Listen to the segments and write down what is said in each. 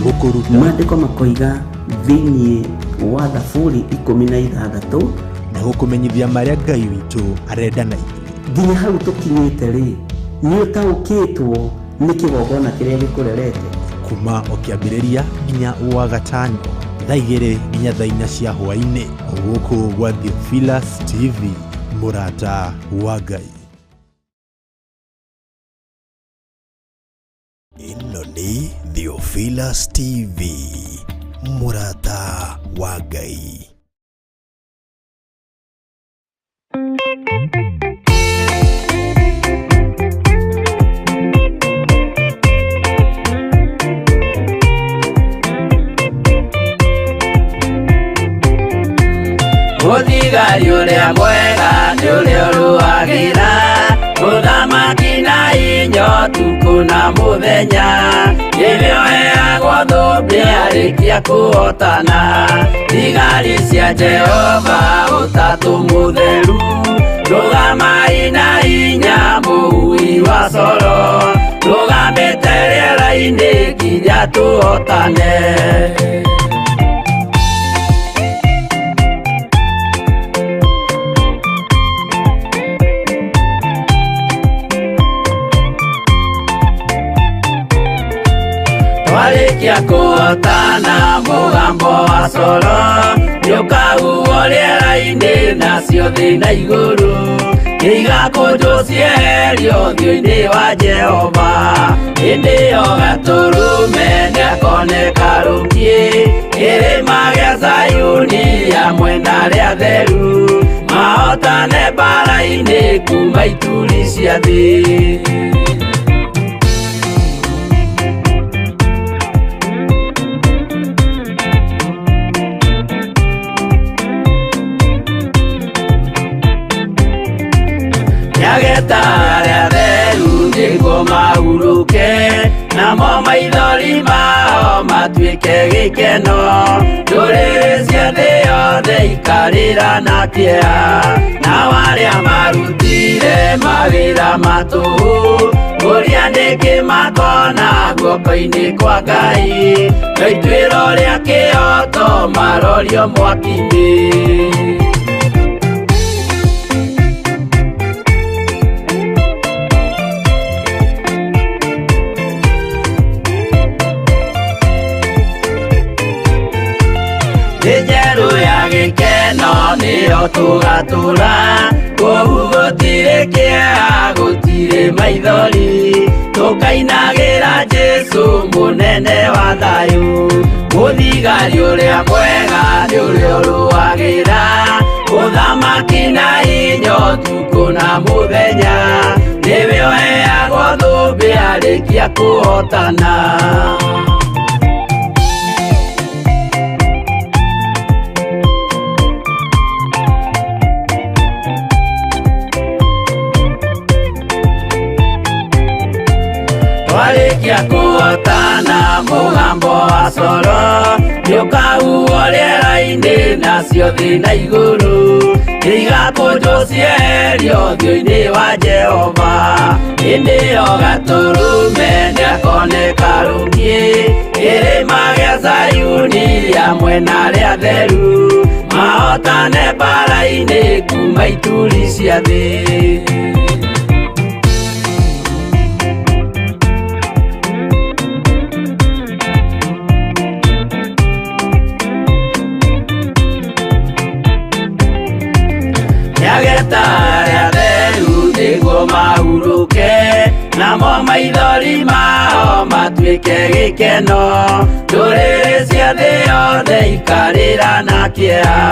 Gũkũruta Maandĩko makoiga thĩinĩ wa Thaburi 16 na gũkũmenyithia marĩa Ngai witũ arenda na ithuĩ. Nginya hau tũkinyĩte rĩ, nĩ ũtaũkĩtwo nĩ kĩgongona kĩrĩa gĩkũrerete. Kuma o kĩambĩrĩria nginya wa gatano thaa 2 nginya thaa 4 cia hwaĩ-inĩ, gũkũ gwa Theophilus TV, mũrata wa Ngai. Ĩno nĩ Theophilus TV, mũrata wa Ngai. Mũthigari ũrĩa mwega nĩ ũrĩa ũrũagĩra mũthamaki na inyo ũtukũ na mũthenya, nĩwe ũheagwo thũmbĩ arĩkia kũhotana. Thigari cia Jehova ũtatũ mũtheru, rũgamai na hinya mũhui wa coro, rũgamĩte rĩera-inĩ nginya tũhotane. Twarĩkia kũhotana mũgambo wa coro, nĩũkahuhwo rĩera-inĩ nacio thĩ na igũrũ, nĩigakũnjwo cieherio ũthiũ-inĩ wa Jehova. Hĩndĩ ĩyo Gatũrũme nĩakoneka rũkiĩ, kĩrĩma gĩa Zayuni hamwe na arĩa atheru, mahotane mbaara-inĩ kuma ituri cia thĩ. Nĩageta arĩa atheru nĩguo mahurũke, namo maithori mao matuĩke gĩkeno. Ndũrĩrĩ cia thĩ yothe ikarĩra na kĩeha, nao arĩa marutire mawĩra ma tũhũ, kũrĩa nĩkĩ makona guoko-inĩ kwa Ngai, no ituĩro rĩa kĩhooto marorio mwaki-inĩ. Thĩ njerũ ya gĩkeno nĩyo tũgatũra, kũu gũtirĩ kĩeha gũtirĩ maithori, tũkainagĩra Jesũ mũnene wa thayũ. Mũthigari ũrĩa mwega nĩ ũrĩa ũrũagĩra ũthamaki na hinya ũtukũ na mũthenya, nĩwe ũheagwo thũmbĩ arĩkia kũhotana. Twarĩkia kũhotana mũgambo wa coro, nĩũkahuhwo rĩera-inĩ nacio thĩ na igũrũ, nĩigakũnjwo cieherio ũthiũ-inĩ wa Jehova. Hĩndĩ ĩyo Gatũrũme nĩakoneka rũkiĩ, kĩrĩma gĩa Zayuni hamwe na arĩa atheru, mahotane mbaara-inĩ kuma ituri cia thĩ. Nĩageta arĩa atheru nĩguo mahurũke, namo maithori mao matuĩke gĩkeno. Ndũrĩrĩ cia thĩ yothe ikarĩra na kĩeha,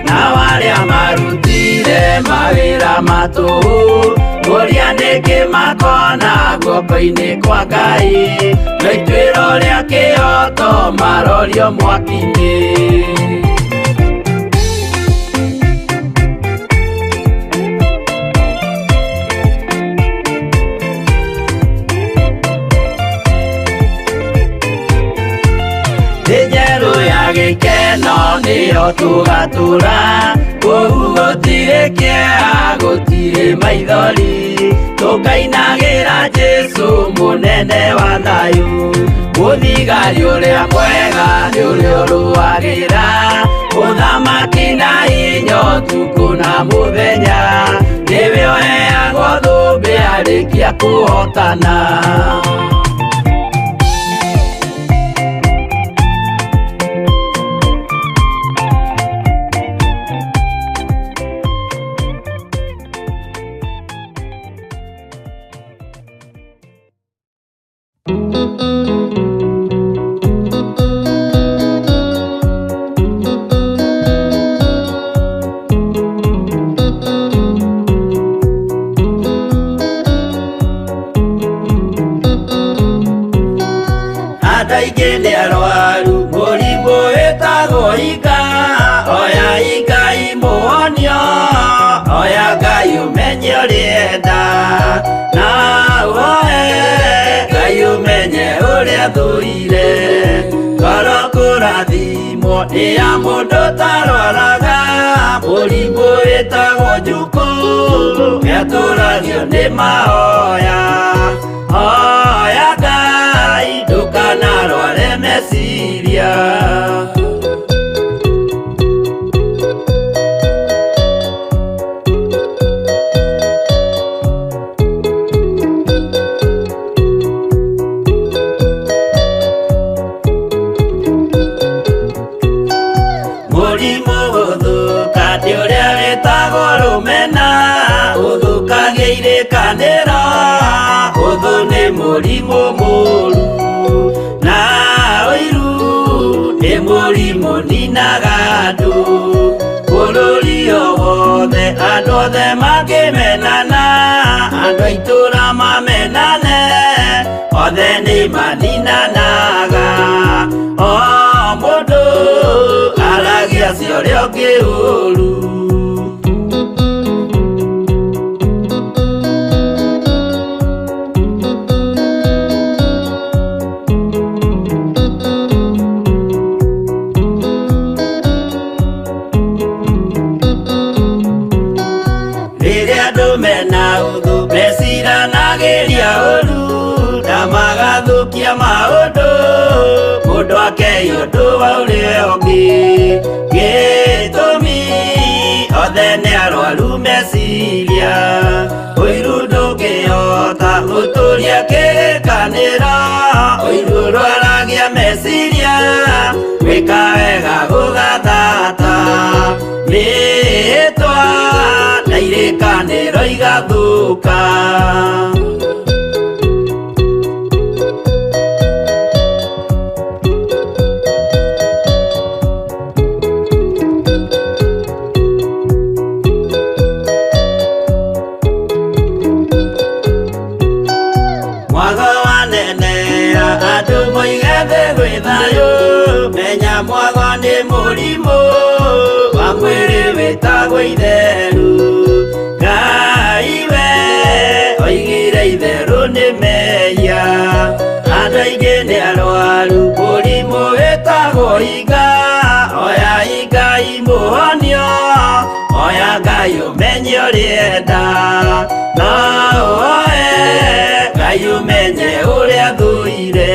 nao arĩa marutire mawĩra ma tũhũ, kũrĩa nĩkĩ makona guoko-inĩ kwa Ngai, no ituĩro rĩa kĩhooto marorio mwaki-inĩ. Thĩ njerũ ya Gĩkeno nĩyo tũgatũra kũu gũtirĩ kĩeha gũtirĩ maithori tũkainagĩra Jesũ mũnene wa thayũ mũthigari ũrĩa mwega nĩ ũrĩa ũrũagĩra ũthamaki na hinya ũtukũ na mũthenya nĩwe ũheagwo thũmbĩ arĩkia kũhotana. Ya mũndũ tarwaraga mũrimũ wĩtagwo njukũ nĩatũragio nĩ mahoya hoya Ngai ndũkanarware meciria. Kanera ũthũ nĩ mũrimũ mũru na ũiru nĩ mũrimũ ninaga andũ bũrũri o wothe andũ othe mangĩmenana andũ a itũũra mamenane othe nĩ maninanaga o mũndũ aragia cia ũrĩa ũngĩ ũru. Magathũkia maũndũ mũndũ akei ũndũ wa ũrĩa ũngĩ gĩtũmi othe nĩ arwaru meciria ũiru ndũngĩhota gũtũria kĩrĩkanĩro ũiru ũrwaragia meciria gwĩka wega gũgathata mĩĩtwa na irĩkanĩro igathũka. Menya mwago nĩ mũrimũ wa mwĩrĩ wĩtagwo itheru Ngai we oigire itherũ nĩ mehia andũ aingĩ nĩ arwaru mũrimũ wĩtagwo iga oya Ngai mũhonio oya Ngai ũmenye ũrĩa enda no ũhoe Ngai ũmenye ũrĩa thũire.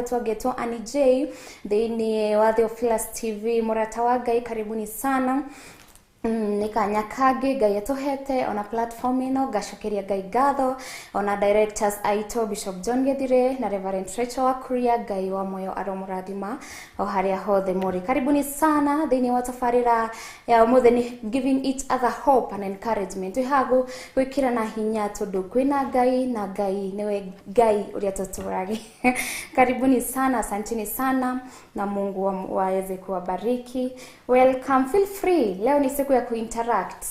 Rĩtwa ngetwo Annie J thĩinĩ wa Theophilus TV. Mũrata wa Ngai, karibuni sana. Nĩ kanya kangĩ Ngai atũhete ona platform ĩno, ngacokeria Ngai ngatho, ona directors aitũ Bishop John Githire na Reverend Rachel Wakuria. Ngai wa moyo aromũrathima o harĩa hothe mũrĩ. Karibuni sana thĩinĩ wa tabarĩra ya ũmũthĩ, nĩ giving each other hope and encouragement. Twĩ haha gwĩkĩrana hinya tondũ kwĩna Ngai na Ngai nĩwe Ngai ũrĩa tũtũrage. Karibuni sana, asanteni sana na Mungu waweze kuwabariki. Welcome, feel free. Leo ni siku ya kuinteract.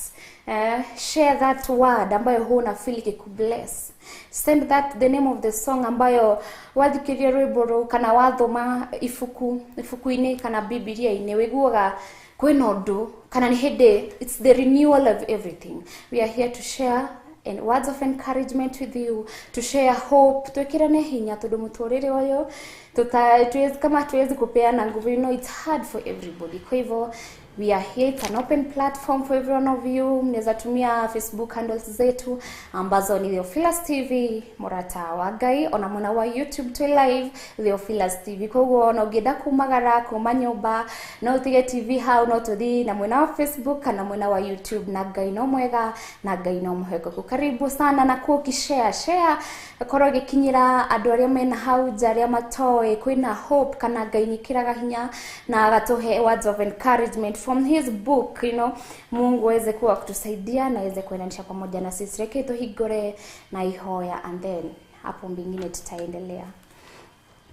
Share that word ambayo huwa una feel ikikubless. Send that the name of the song ambayo wathikiria rwimbo rũu kana wathoma ibuku ibuku-inĩ kana Bibilia-inĩ, wĩiguaga kwĩna ũndũ kana nĩ hĩndĩ. It's the renewal of everything. We are here to share and words of encouragement with you, to share hope, twĩkĩrane hinya tondũ mũtũrĩre ũyũ tuwezi, kama tuwezi kupeana nguvu, it's hard for everybody. Kwa hivyo we are here, it's an open platform for every one of you. Mnaweza tumia Facebook handles zetu ambazo ni Theophilus TV Mũrata wa Ngai, ona mwena wa YouTube twi live Theophilus TV. Koguo ona ũngĩenda kumagara kuma nyũmba no ũtige TV hau, no tũthiĩ na mwena wa Facebook kana mwena wa YouTube. Na Ngai no mwega na Ngai no mwĩhokeku. Karibu sana, na kuo ũkishare share korwo gĩkinyĩra andũ arĩa mena hau nja, arĩa matoĩ kwĩna hope kana Ngai nĩkĩraga hinya na agatũhe words of encouragement from his book. Mungu aweze kuwa kutusaidia na aweze kuendanisha pamoja na sisi. Reke tuhingũre na ihoya and then hapo mbingine tutaendelea.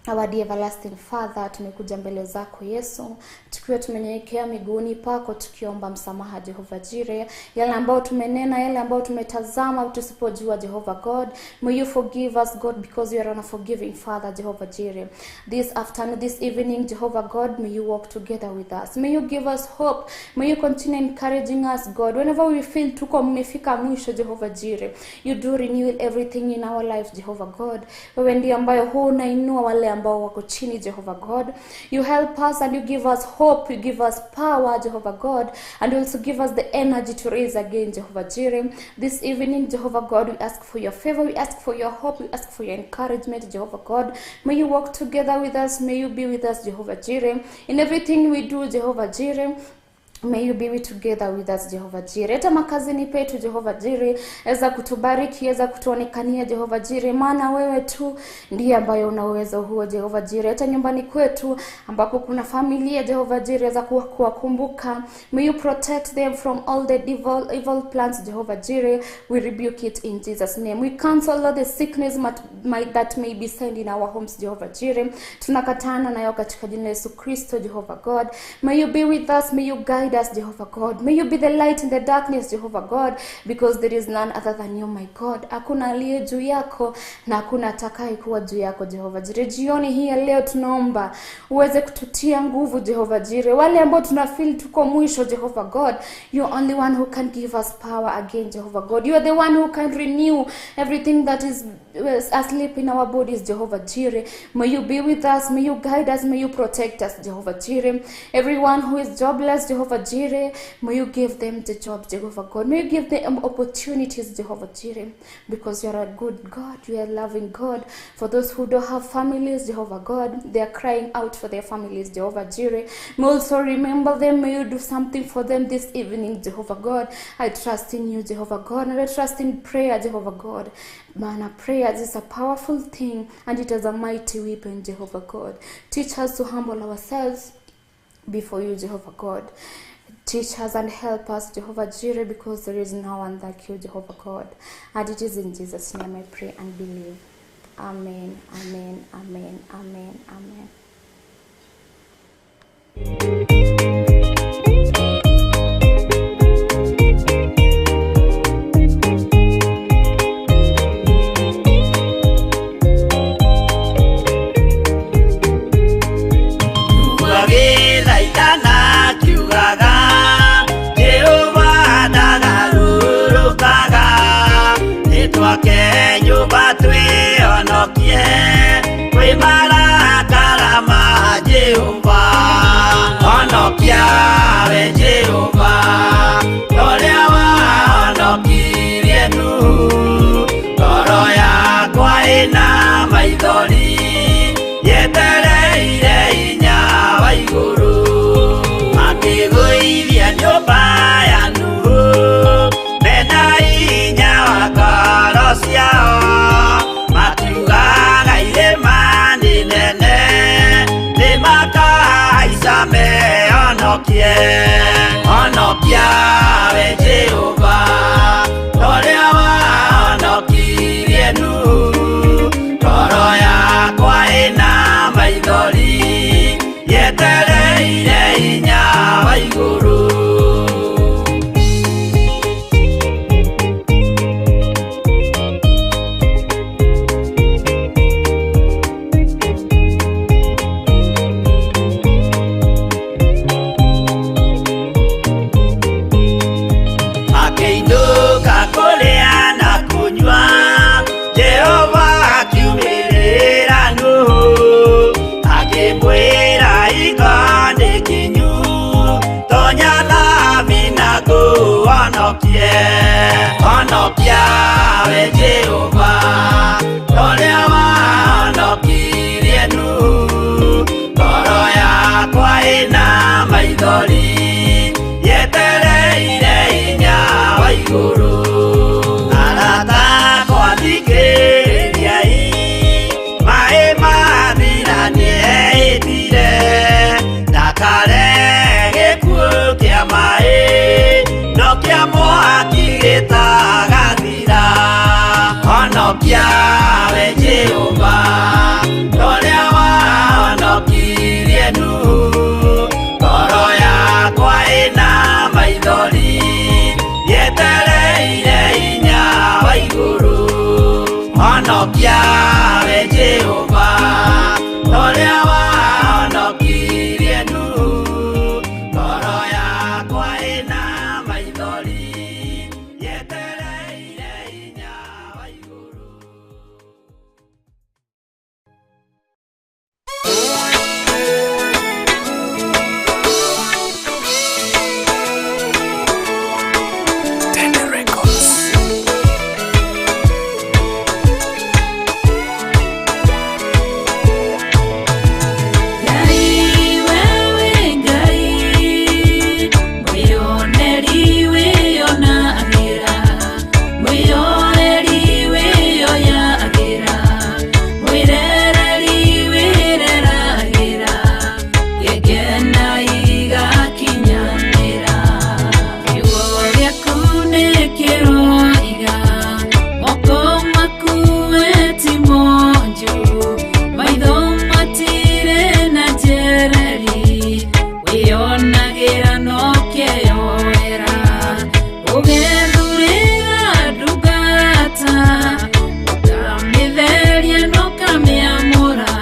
Our dear everlasting Father, tumekuja mbele zako Yesu, tukiwa tumenyenyekea miguuni pako, tukiomba msamaha Jehova Jireh, yale ambayo tumenena, yale ambayo tumetazama tusipojua Jehovah God. May you forgive us, God, because you are a forgiving Father, Jehovah Jireh. This afternoon, this evening, Jehovah God, may you walk together with us. May you give us hope. May you continue encouraging us, God. Whenever we feel tuko mmefika mwisho, Jehovah Jireh, you do renew everything in our lives, Jehovah God. Wewe ndiye ambayo huwa unainua wale ambao wako chini, Jehovah God. You help us and you give us hope, you give us power, Jehovah God, and you also give us the energy to raise again, Jehovah Jireh. This evening, Jehovah God, we ask for your favor, we ask for your hope, we ask for your encouragement, Jehovah God. May you walk together with us, may you be with us, Jehovah Jireh. In everything we do, Jehovah Jireh, may you be with together with us, Jehovah Jireh. Hata makazini petu, Jehovah Jireh, weza kutubariki, weza kutuonekania, Jehovah Jireh, maana wewe tu ndiye ambaye una uwezo huo, Jehovah Jireh. Hata nyumbani kwetu ambapo kuna familia, Jehovah Jireh, weza kuwakumbuka. May you protect them from all the evil plans, Jehovah Jireh. We rebuke it in Jesus' name. We cancel all the sickness that may be sent in our homes, Jehovah Jireh. Tunakatana nayo katika jina la Yesu Kristo, Jehovah God. May you be with us, may you guide us, Jehovah God. May you be the light in the darkness, Jehovah God, because there is none other than you, my God. Hakuna aliye juu yako na hakuna atakaye kuwa juu yako, Jehovah Jireh. Jioni hii ya leo tunaomba uweze kututia nguvu, Jehovah Jireh. Wale ambao tuna feel tuko mwisho, Jehovah God, you are only one who can give us power again, Jehovah God. You are the one who can renew everything that is asleep in our bodies, Jehovah Jireh. May you be with us, may you guide us, may you protect us, Jehovah Jireh. Everyone who is jobless, Jehovah Jireh, may you give them the job, Jehovah God. May you give them opportunities, Jehovah Jireh, because you are a good God, you are a loving God. For those who don't have families, Jehovah God, they are crying out for their families, Jehovah Jireh. May also remember them, may you do something for them this evening, Jehovah God. I trust in you, Jehovah God, and I trust in prayer, Jehovah God. Man, prayer is a powerful thing and it is a mighty weapon, Jehovah God. Teach us to humble ourselves before you, Jehovah God. Teach us and help us, Jehovah Jireh, because there is no one like you, Jehovah God. And it is in Jesus' name I pray and believe. Amen, amen, amen, amen, amen. Ina maithori yeterere. Honokie, honokia we Jehova, toria wahonokirie Nuhu. Ngoro yakwa ĩna maithori, yetereire hinya wa igũrũ. Akĩinũka kũrĩa na kũnyua, Jehova akiumĩrĩra Nuhu, akĩmwĩra iga nĩ kinyu, tonya thabina ngũhonokie. Honokia we Jehova, torĩa wahonokirie Nuhu. Ngoro yakwa ĩna maithori, yetereire hinya wa igũrũ. Arata akwa thikĩrĩriai, maĩ mathira nĩehĩtire, ndakare gĩkuũ kĩa maĩ, no kĩa mwaki gĩtagathira. Honokia we Jehova, torĩa wahonokirie Nuhu. Ngoro yakwa ĩna maithori, yetereire hinya wa igũrũ. Honokia we Jehova, torĩa wahonokirie Nuhu. Ngoro yakwa ĩna maithori, yetereire hinya wa igũrũ. Tende Records. Ngai wewe Ngai, mwĩoneri wĩonagĩra, mwĩoreri wĩoyagĩra, mwĩrereri wĩreragĩra, gĩkena igakinyanĩra. Kiugo gĩaku nĩ kĩroiga, moko maku we ti monju, maitho matirĩ na njereri, wĩonagĩra no kĩyoera. Ũgethurĩra ndungata, ũkamĩtheria na ũkamĩamũra,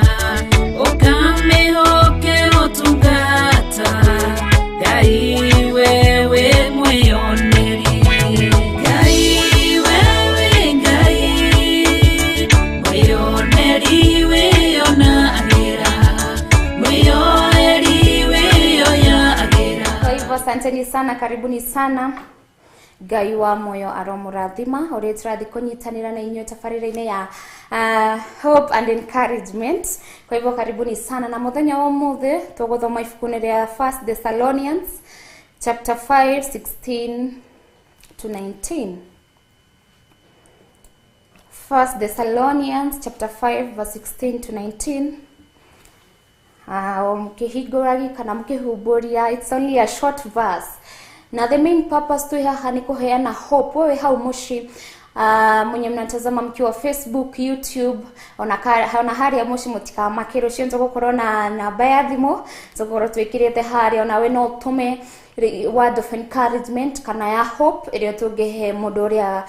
ũkamĩhokera ũtungata. Ngai wewe mwĩoneri. Ngai wewe Ngai, mwĩoneri wĩonagĩra, mwĩoeri wĩoyagĩra. Kwa hivyo asanteni sana, karibuni sana. Ngai wa moyo aromurathima uria turathi kunyitanira na inyuĩ tabarĩra-inĩ ya hope and encouragement. Kwa hivyo karibuni sana, na muthenya wa umuthi tũgũthoma ibuku-inĩ rĩa First Thessalonians chapter 5 16 to 19. First Thessalonians chapter 5 verse 16 to 19. Mkihingũragi kana mkihumburia, it's only a short verse, na the main purpose tu haha ni kuheana hope. Wewe hau muci, mwenye mnatazama mkiwa Facebook, YouTube, ona haria muci mutikamakĩ rũciũ tũgũkorwo na namba ya thimũ tũgũkorwo twĩkĩrĩte haria, onawe no ũtũme word of encouragement kana ya hope ĩrĩa tũngĩhe mũndũ ũrĩa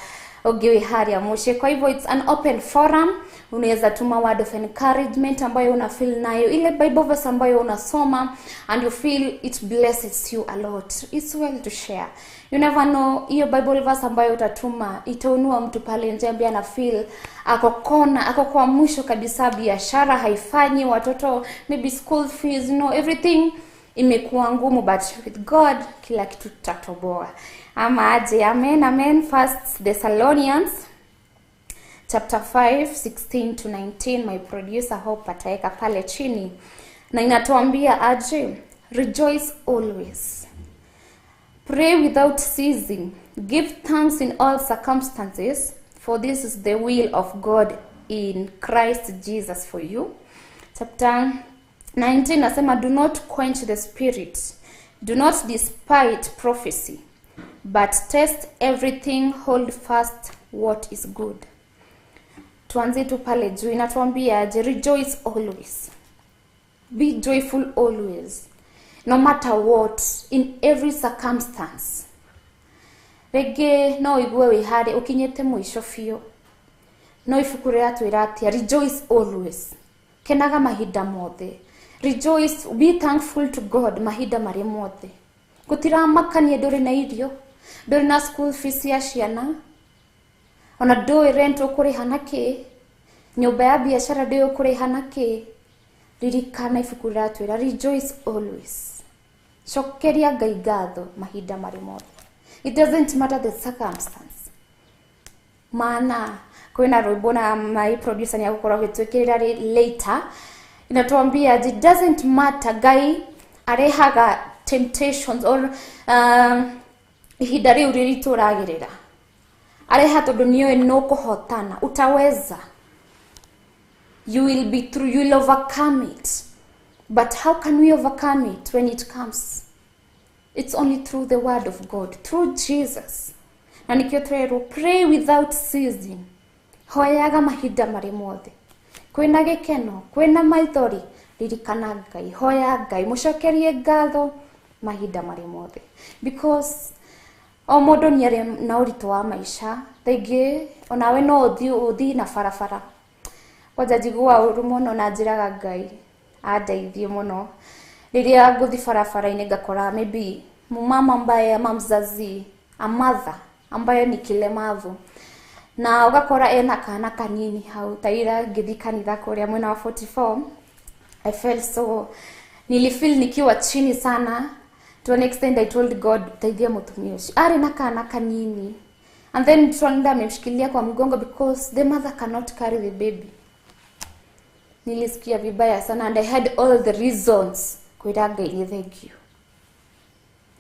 ũngĩ wĩ haria muciĩ. Kwa hivyo it's an open forum, unaweza tuma word of encouragement ambayo una feel nayo, ile Bible verse ambayo unasoma and you feel it blesses you a lot. It's well to share. You never know, hiyo Bible verse ambayo utatuma itaunua mtu pale nje ambaye ana feel ako kona, ako kwa mwisho kabisa, biashara haifanyi, watoto maybe school fees, you know, everything imekuwa ngumu, but with God kila kitu tutatoboa. Ama aje? Amen, amen. First Thessalonians chapter 5 16 to 19. My producer Hope ataweka pale chini, na inatuambia aje? Rejoice always, pray without ceasing, give thanks in all circumstances, for this is the will of God in Christ Jesus for you. Chapter 19 nasema, do not quench the spirit. Do not despite prophecy, but test everything, hold fast what is good. Tuanze tu pale juu, inatuambia aje? Rejoice always, be joyful always, no matter what, in every circumstance. Rĩngĩ no ũigue wĩ harĩa ũkinyĩte mũico biũ, no ibuku rĩratwĩra atĩa? Rejoice always, kenaga mahinda mothe. Rejoice, be thankful to God mahinda marĩ mothe. Gũtiramakania ndũrĩ na irio, ndũrĩ na school fees ya ciana, ona ndũĩ rent ũkũrĩha na kĩ, nyũmba ya biacara ndũĩ ũkũrĩha na kĩ. Ririkana ibuku rĩratwĩra rejoice always, cokeria Ngai ngatho mahinda marĩ mothe. It doesn't matter the circumstance. Maana kwĩna rwĩmbo na my producer nĩ agũkorwo agĩtwĩkĩrĩra later, inatuambia it doesn't matter. Ngai arehaga temptations or ihinda rĩu rĩritũ ũragĩrĩra, areha tondũ nĩũĩ nũkũhotana, utaweza, you will be through, you will overcome it. But how can we overcome it when it comes? It's only through the word of God, through Jesus. Na nikio twĩrwo pray without ceasing, hoyaga mahinda marĩ mothe. Kwĩna gĩkeno, kwĩna maithori, ririkana Ngai, hoya Ngai, mũcokerie ngatho mahinda marĩ mothe. Because o mũndũ nĩ arĩ na ũritũ wa maica, rĩngĩ onawe no ũthiĩ na barabara. Kwanja njiguaga ũru mũno na njĩraga Ngai andeithie mũno. Rĩrĩa ngũthiĩ barabara-inĩ ngakora maybe mama ambaye ama mzazi, a mother ambaye ni kilemavu, na ũgakora ena kana kanini hau. Ta ira ngĩthiĩ kanitha kũrĩa mwena wa 44, I felt so, nilifeel nikiwa chini sana. To an extent I told God, teithia mũtumia ũcio, arĩ na kana kanini, and then tunaenda amemshikilia kwa mgongo because the mother cannot carry the baby. Nilisikia vibaya sana and I had all the reasons kwĩra Ngai nĩ thank you.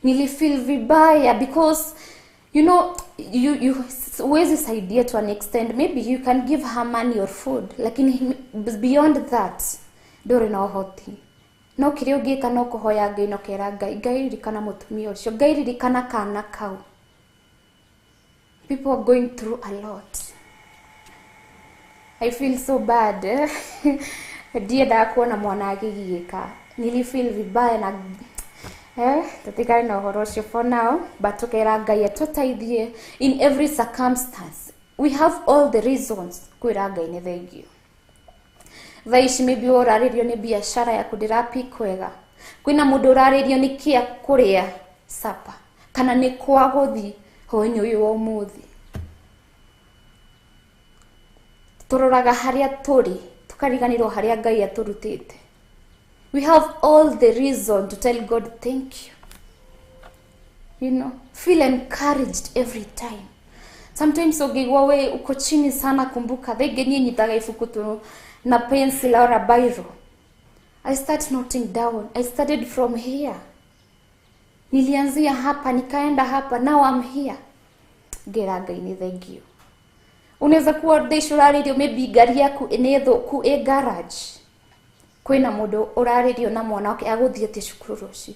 Nilifeel vibaya because you know, you huwezi saidia to an extent. Maybe you can give her money or food, lakini beyond that ndũrĩ na ũhoti. No kĩrĩa ũngĩka no kũhoya Ngai na ũkera Ngai, Ngai ririkana mũtumia ũcio, Ngai ririkana kana kau. People are going through a lot. I feel so bad. Ndiendaga kuona mwana agĩgiĩka. Nilifeel vibaya na tũtigane na ũhoro ũcio for now, but tũkera Ngai atũteithie in every circumstance. We have all the reasons kwĩra Ngai nĩ thank you. Thaa ici maybe ũrarĩrio nĩ biacara yaku ndĩrapick wega, kwĩna mũndũ ũrarĩrio nĩ kĩa kũrĩa supper, kana nĩ kwa gũthiĩ hwaĩ-inĩ ũyũ wa ũmũthĩ. Tũroraga harĩa tũrĩ, tũkariganĩrwo harĩa Ngai atũrutĩte. We have all the reason to tell God thank you. You know, feel encouraged every time. Sometimes ũngĩigua we uko chini sana, kumbuka thaa ingĩ niĩ nyitaga ibuku tu na pencil or a biro. I start noting down. I started from here. Nilianzia hapa, nikaenda hapa, now I'm here. Ngera Ngai nĩ thank you. Unaweza kuwa thaa ici ũrarĩrio maybe ngari yaku nĩ thũku ĩ garage. Kwĩna mũndũ ũrarĩrio na mwana wake agũthiĩ atĩa cukuru rũciũ,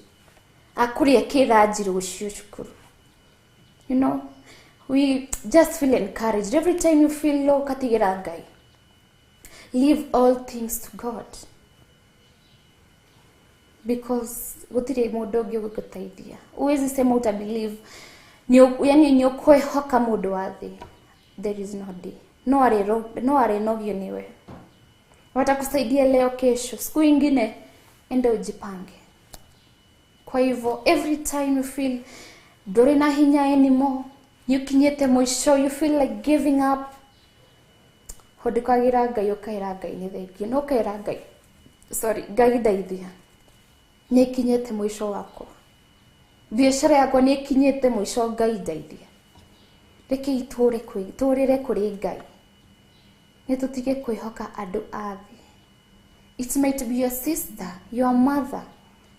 akũrĩa kĩranji rũciũ cukuru. You know, we just feel encouraged. Every time you feel low, katigĩra Ngai. Leave all things to God. Because gũtirĩ mũndũ ũngĩ ũgũgũteithia. Huwezi sema utabelieve, yani nĩ ũkwĩhoka mũndũ wa thĩ. There is no day. No arĩnogio nĩwe. Watakusaidia leo, kesho, siku ingine enda ujipange. Kwa hivyo every time you feel ndũrĩ na hinya anymore, nĩũkinyĩte mũico, you feel like giving up, hũndũkagĩra Ngai ũkaĩra Ngai nĩ thengiũ, na ũkaĩra Ngai, sorry, Ngai ndeithia, nĩkinyĩte mũico wakwa, biacara yakwa nĩkinyĩte mũico, Ngai ndeithia. Reke tũrĩre kũrĩ Ngai, nĩtũtige kwĩhoka andũ a thĩ. It might be your sister, your mother.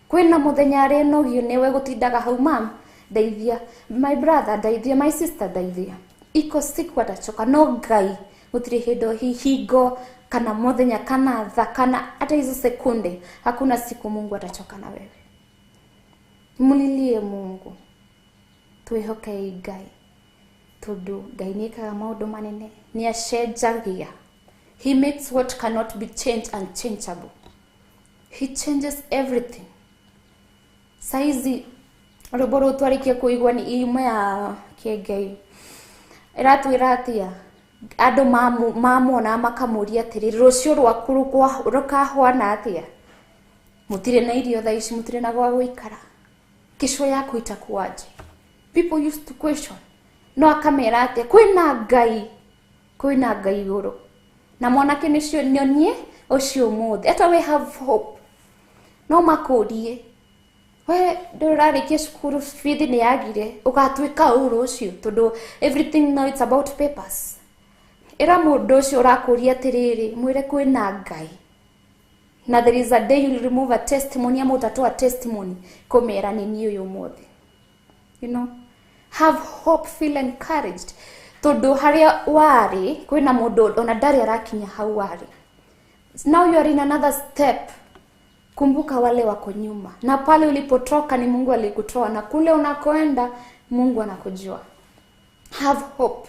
Kwĩna mũthenya arĩnogio nĩwe gũtindaga hau, mam ndeithia, my brother ndeithia, my sister ndeithia. Iko siku atachoka, no Ngai gũtirĩ hĩndĩ hingo kana mũthenya kana thaa kana hata hizo sekunde, hakuna siku Mungu atachoka na wewe. Mlilie Mungu, twĩhokei Ngai, tondũ Ngai nĩ ekaga maũndũ manene, nĩ acenjagia. He makes what cannot be changed unchangeable. He changes everything. Saizi rwĩmbo rũu twarĩkia kũigua nĩ imwe ya kĩngai ĩratwĩra atĩa? Andũ mamuona makamũria atĩrĩrĩ, rũciũ rwaku rũkahwana atĩa? Mũtirĩ na irio thaa ici, mũtirĩ na gwa gũikara, kesho yako itakuwaje? People used to question. No akamera atĩa? Kwĩna Ngai, kwĩna Ngai igũrũ. Na mwanake nĩcio nyonie ũcio ũmũthĩ. Hata we have hope. No makũrie, we ndũrarĩkia cukuru, bithi nĩ yagire, ũgatuĩka ũ rũciũ? Tondũ everything now it's about papers. Ĩra mũndũ ũcio ũrakũria atĩrĩrĩ, mwĩre kwĩna Ngai. Na there is a day you will remove a testimony, ama utatoa testimony kũmera nĩ niĩ ũyũ ũmũthĩ. You know, have hope, feel encouraged. Tondũ harĩa warĩ, kwĩna mũndũ ona ndarĩ arakinya hau warĩ. Now you are in another step. Kumbuka wale wako nyuma. Na pale ulipotoka ni Mungu alikutoa, na kule unakoenda Mungu anakujua. Have hope.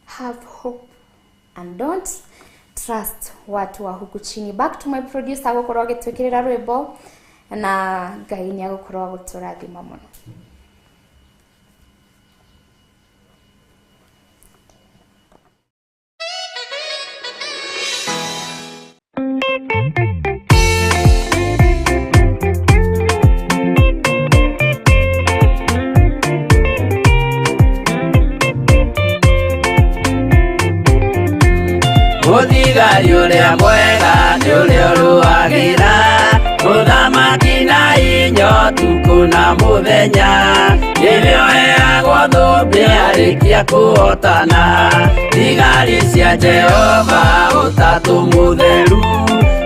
Have hope. And don't trust watu wa huku chini. Back to my producer agũkorwo agĩtwĩkĩrĩra rwĩmbo, na Ngai nĩ agũkorwo agĩtũrathima mũno. Mũthigari ũrĩa mwega nĩ ũrĩa ũrũagĩra mũthamaki na inyo ũtukũ na mũthenya, nĩwe ũheagwo thũmbĩ arĩkia kũhotana. Thigari cia Jehova ũtatũ mũtheru,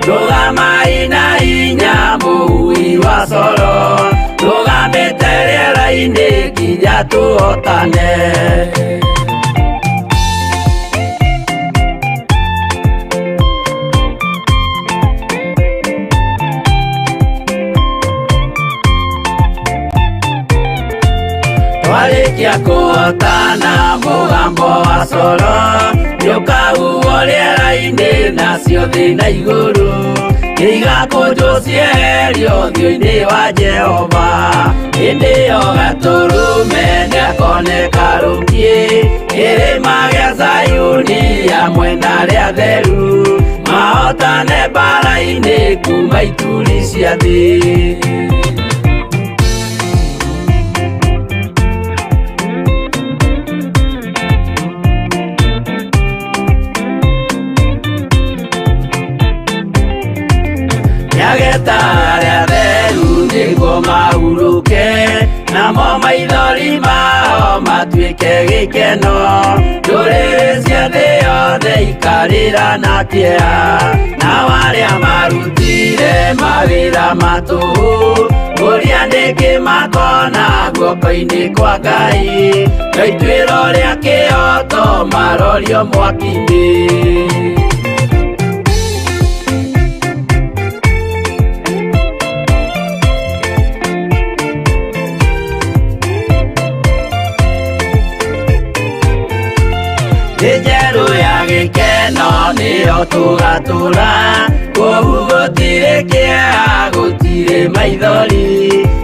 rũgamai na hinya mũhui wa coro, rũgamĩte rĩera-inĩ nginya tũhotane. Twarĩkia kũhotana mũgambo wa coro nĩũkahuhwo rĩera-inĩ, nacio thĩ na igũrũ nĩigakũnjwo cieherio ũthiũ-inĩ wa Jehova. Hĩndĩ ĩyo Gatũrũme nĩakoneka rũkiĩ kĩrĩma gĩa Zayuni ya mwena rĩa theru, mahotane mbara-inĩ kuma ituri cia thĩ. Nĩageta arĩa atheru nĩguo mahurũke, namo maithori mao matuĩke gĩkeno. Ndũrĩrĩ cia thĩ yothe ikarĩra na kĩeha, nao arĩa marutire mawĩra ma tũhũ, ũrĩa nĩkĩ makona guoko-inĩ kwa Ngai, na ituĩro rĩa kĩhooto marorio mwaki-inĩ. Thĩ njerũ ya gĩkeno nĩyo tũgatũra, kũu gũtirĩ kĩeha, gũtirĩ maithori,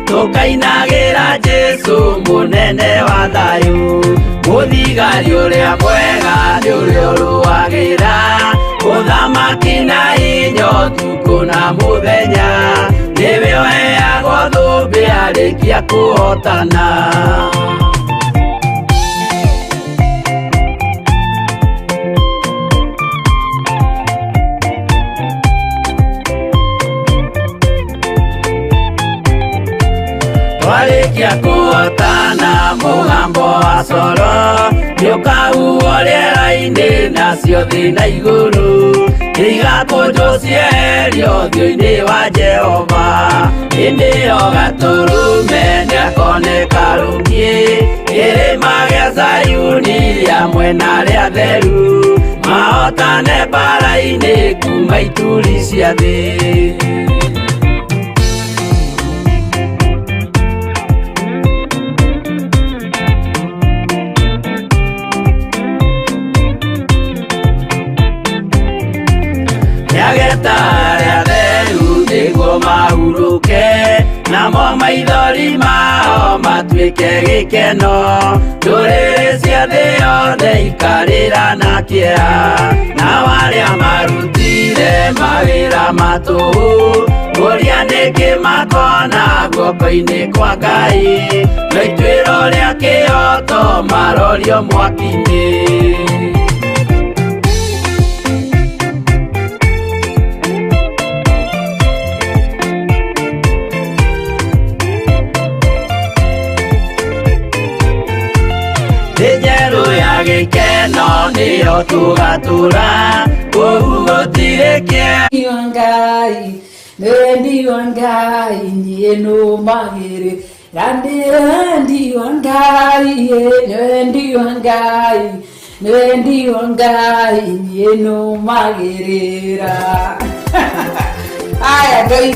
tũkainagĩra Jesũ mũnene wa thayũ. Mũthigari ũrĩa mwega nĩ ũrĩa ũrũagĩra ũthamaki na hinya ũtukũ na mũthenya, nĩwe ũheagwo thũmbĩ arĩkia kũhotana. Twarĩkia kũhotana mũgambo wa coro nĩũkahuhwo rĩera-inĩ, nacio thĩ na igũrũ nĩigakũnjwo cieherio ũthiũ-inĩ wa Jehova. Hĩndĩ ĩyo Gatũrũme nĩakoneka rũkiĩ kĩrĩma gĩa Zayuni ya mwena rĩa theru, mahotane mbara-inĩ kuma ituri cia thĩ. Ũgeta arĩa atheru nĩguo mahurũke, namo maithori mao matuĩke gĩkeno. Ndũrĩrĩ cia thĩ yothe ikarĩra na kĩeha, nao arĩa marutire mawĩra ma tũhũ, ũrĩa nĩkĩ makona guoko-inĩ kwa Ngai, no ituĩro rĩa kĩhooto marorio mwaki-inĩ. Thĩ njerũ ya gĩkeno nĩyo tũgatũra, kũu gũtirĩ kĩeha. Ngai wendi wa Ngai niĩ nũmagĩrĩra ndĩ wendi wa Ngai nĩ wendi wa Ngai nĩ wendi wa Ngai niĩ nũmagĩrĩra. Aya Ngai.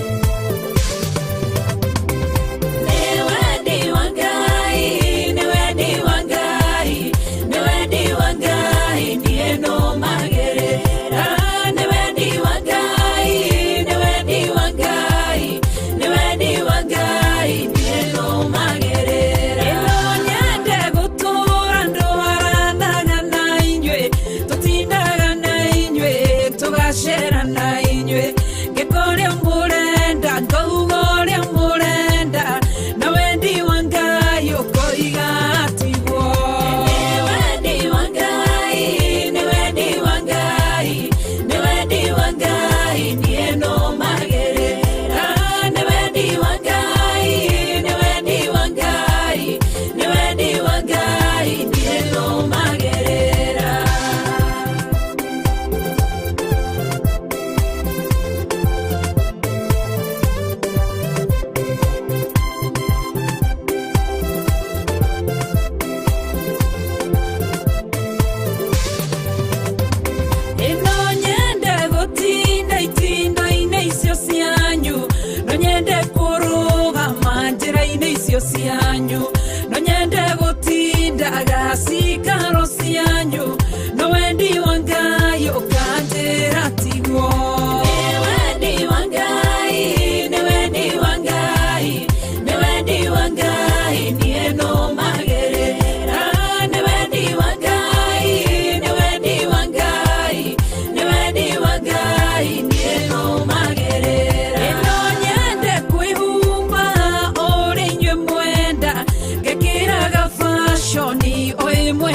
No nyende gũtindaga cikaro cianyu, no wendi wa Ngai ũkanjĩra tiguo. Nĩ wendi wa Ngai, nĩ wendi wa Ngai, nĩ wendi wa Ngai niĩ nũmagĩrĩra. Nĩ wendi wa Ngai, nĩ wendi wa Ngai, nĩ wendi wa Ngai niĩ nũmagĩrĩra. No nyende kwĩhumba ũrĩa inyuĩ mwenda, ngekĩraga fashion o ĩmwe.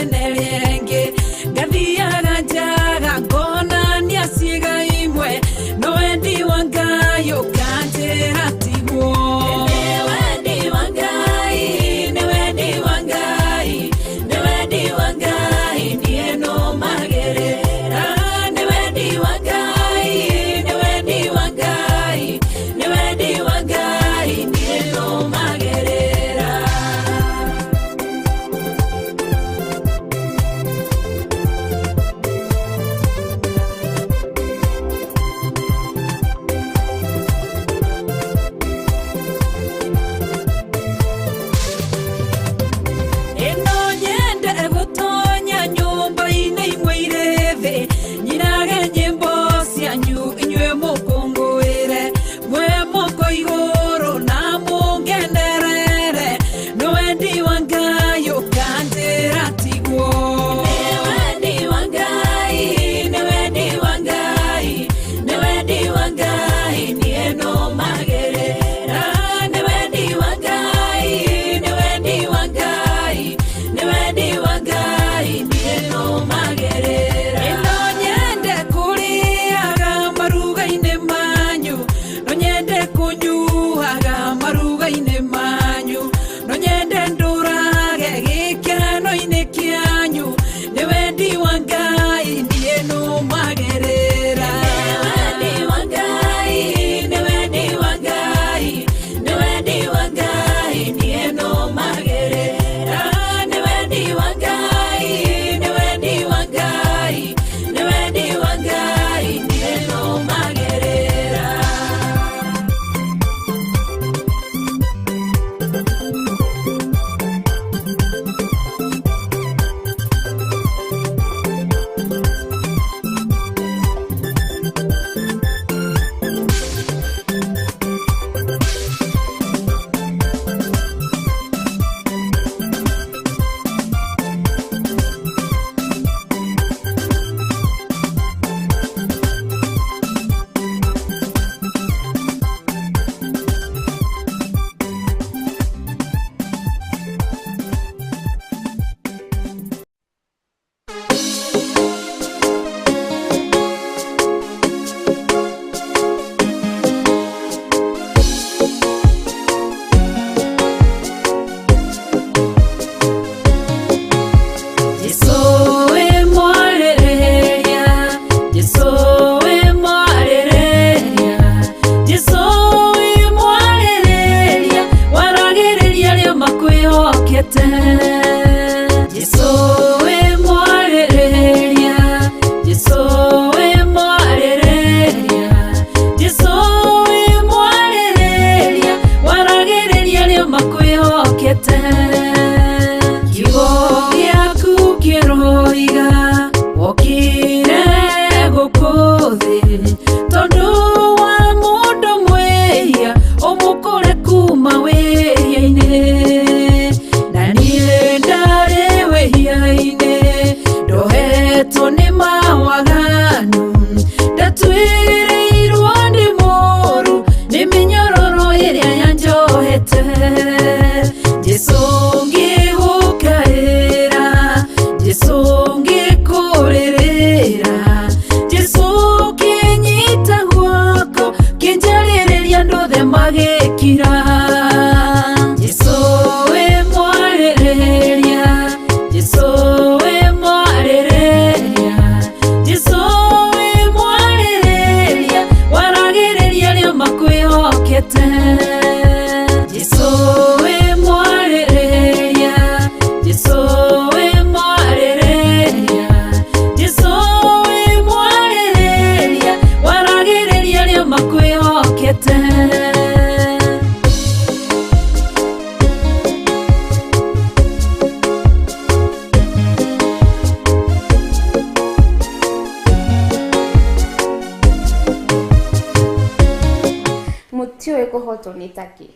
Kũhotwo nĩ takĩ.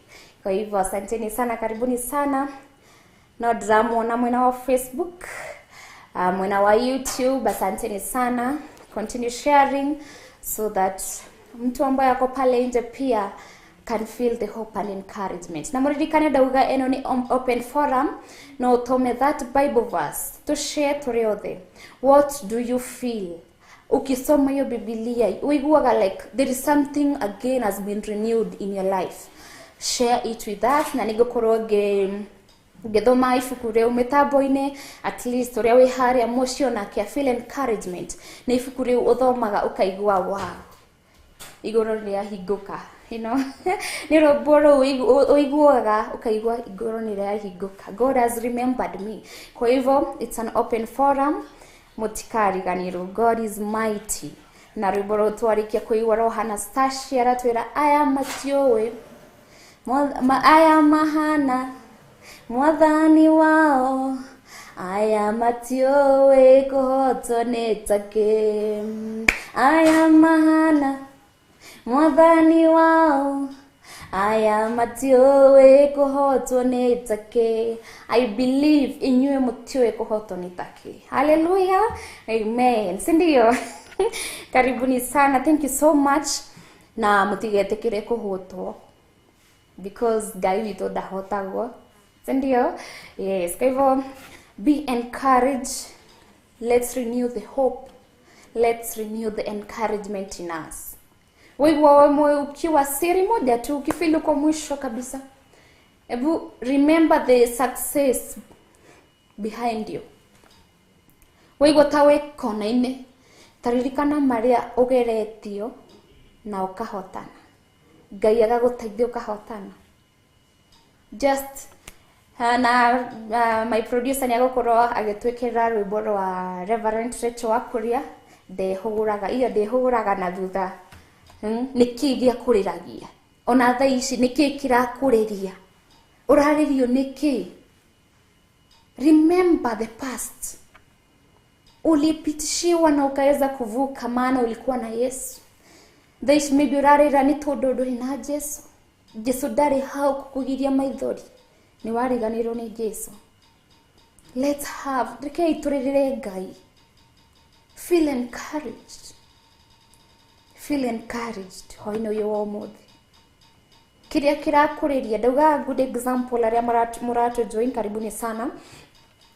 Kwa hivyo asanteni sana, karibuni sana. No ndĩramuona mwena wa Facebook, mwena wa YouTube, asanteni sana. Continue sharing so that mtu ambaye ako pale nje pia can feel the hope and encouragement. Na muririkane ndauga eno ni open forum, no ũtũme that Bible verse to share tũrĩ othe. What do you feel ukisoma hiyo Biblia? Uiguaga like there is something again has been renewed in your life. Share it with us, na nĩngũkorwo ngĩthoma ibuku rĩu mĩtambo-inĩ, at least ũrĩa wĩ harĩa mũciĩ onake feel encouragement. Nĩ ibuku rĩu ũthomaga ũkaigua wow, igũrũ nĩrĩahingũka, you know. Nĩ rwĩmbo rũu ũiguaga ũkaigua igũrũ nĩrĩahingũka, God has remembered me. Kwa hivyo it's an open forum, mũtikariganĩrwo, God is mighty. Na rwĩmbo rũu twarĩkia kũigua Rohana Stacia aratwĩra aya matiũĩ aya mahana mwathani wao, aya matiũĩ kũhotwo nĩ takĩ, aya mahana mwathani wao, aya matiũĩ kũhotwo nĩ takĩ. I believe inyuĩ mũtiũĩ kũhotwo nĩ takĩ. Hallelujah, amen, si ndio? Karibuni sana, thank you so much. Na mũtigetĩkĩre kũhotwo, because Ngai witũ ndahotagwo, si ndio? Yes, kwa hivyo be encouraged. Let's renew the hope, let's renew the encouragement in us. Wewe ukiwa siri moja tu, ukifeel uko mwisho kabisa, ebu remember the success behind you. Waigua ta wĩ kona-inĩ, taririkana marĩa ũgeretio na ũkahotana, Ngai agagũteithia ũkahotana. Just na my producer nĩ agũkorwo agĩtwĩkĩra rwĩmbo rwa Reverend Rachel Wakuria, ndehũgũraga, iyo ndehũgũraga na thutha. Nĩkĩ gĩakũrĩragia ona thaa ici? Nĩkĩ kĩrakũrĩria? Ũrarĩrio nĩkĩ? Remember the past, ulipitishiwa na ukaweza kuvuka, maana ulikuwa na Yesu. Thaa ici maybe ũrarĩra nĩ tondũ ndũrĩ na Jesu. Jesu ndarĩ hau kũkũgiria maithori, nĩ wariganĩrwo nĩ Jesu. Let's have, rekei tũrĩrĩre Ngai. Feel encouraged, feel encouraged hwaĩ-inĩ ũyũ wa ũmũthĩ. Kĩrĩa kĩrakũrĩria, ndauga good example, arĩa mũratũ join, karibuni sana.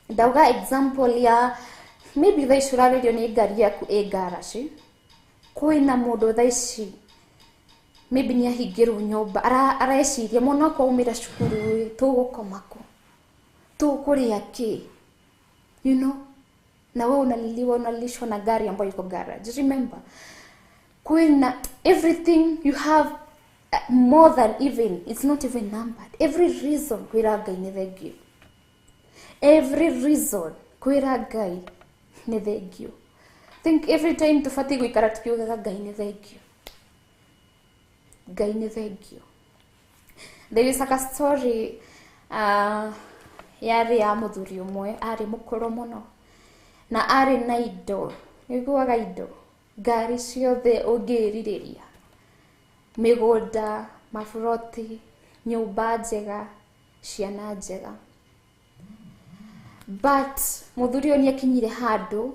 Ndauga example ya maybe thaa ici ũrarĩrio nĩ ngari yaku ĩ garage, kwĩna mũndũ thaa ici maybe nĩ ahingĩrwo nyũmba, areciria mwana wakwa aumĩra cukuru ĩ, tũgũkoma kũ, tũkũrĩa kĩ, you know, na wewe unaliliwa, unalilishwa na gari ambayo iko garage. Remember kwĩna everything you have, more than even, it's not even numbered. Every reason kwĩra Ngai nĩ thank you, every reason kwĩra Ngai nĩ thank you. Think every time tũbatiĩ gũikara tukiugaga Ngai nĩ thank you, Ngai nĩ thank you. There is like a story yarĩ ya mũthuri ũmwe arĩ mũkũrũ mũno na arĩ na indo, nĩguaga indo, ngari ciothe ũngĩrirĩria, mĩgũnda, maburoti, nyũmba njega, ciana njega. But mũthuri ũyũ nĩakinyire handũ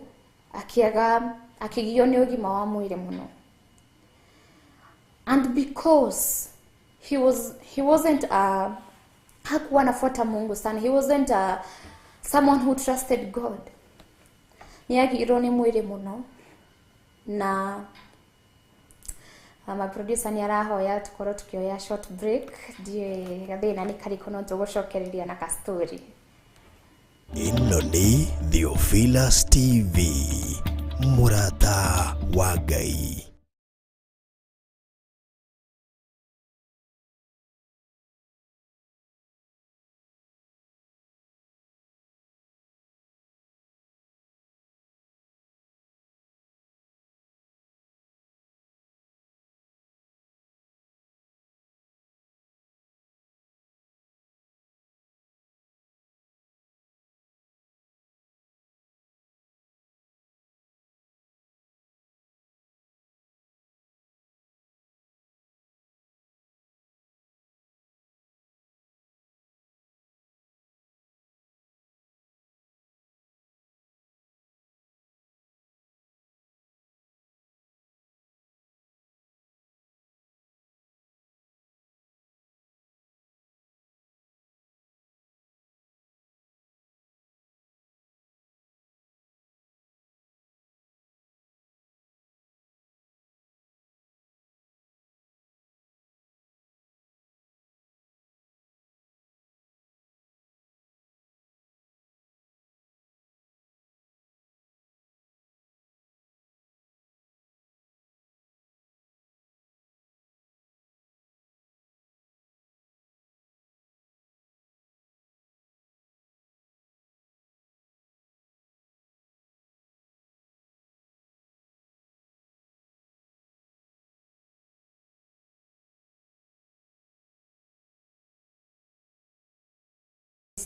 akĩaga, akĩgio nĩ ũgima wa mwĩrĩ mũno. And because he wasn't hakuwa anafuata Mungu sana, he wasn't someone who trusted God. Nĩagirwo nĩ mwĩrĩ mũno, na my producer nĩ arahoya tũkorwo tukĩoya short break, ndiũĩ gathĩna nĩ karĩkũ, no tũgũcokereria na ka story. Ĩno nĩ Theophilus TV, mũrata wa Ngai.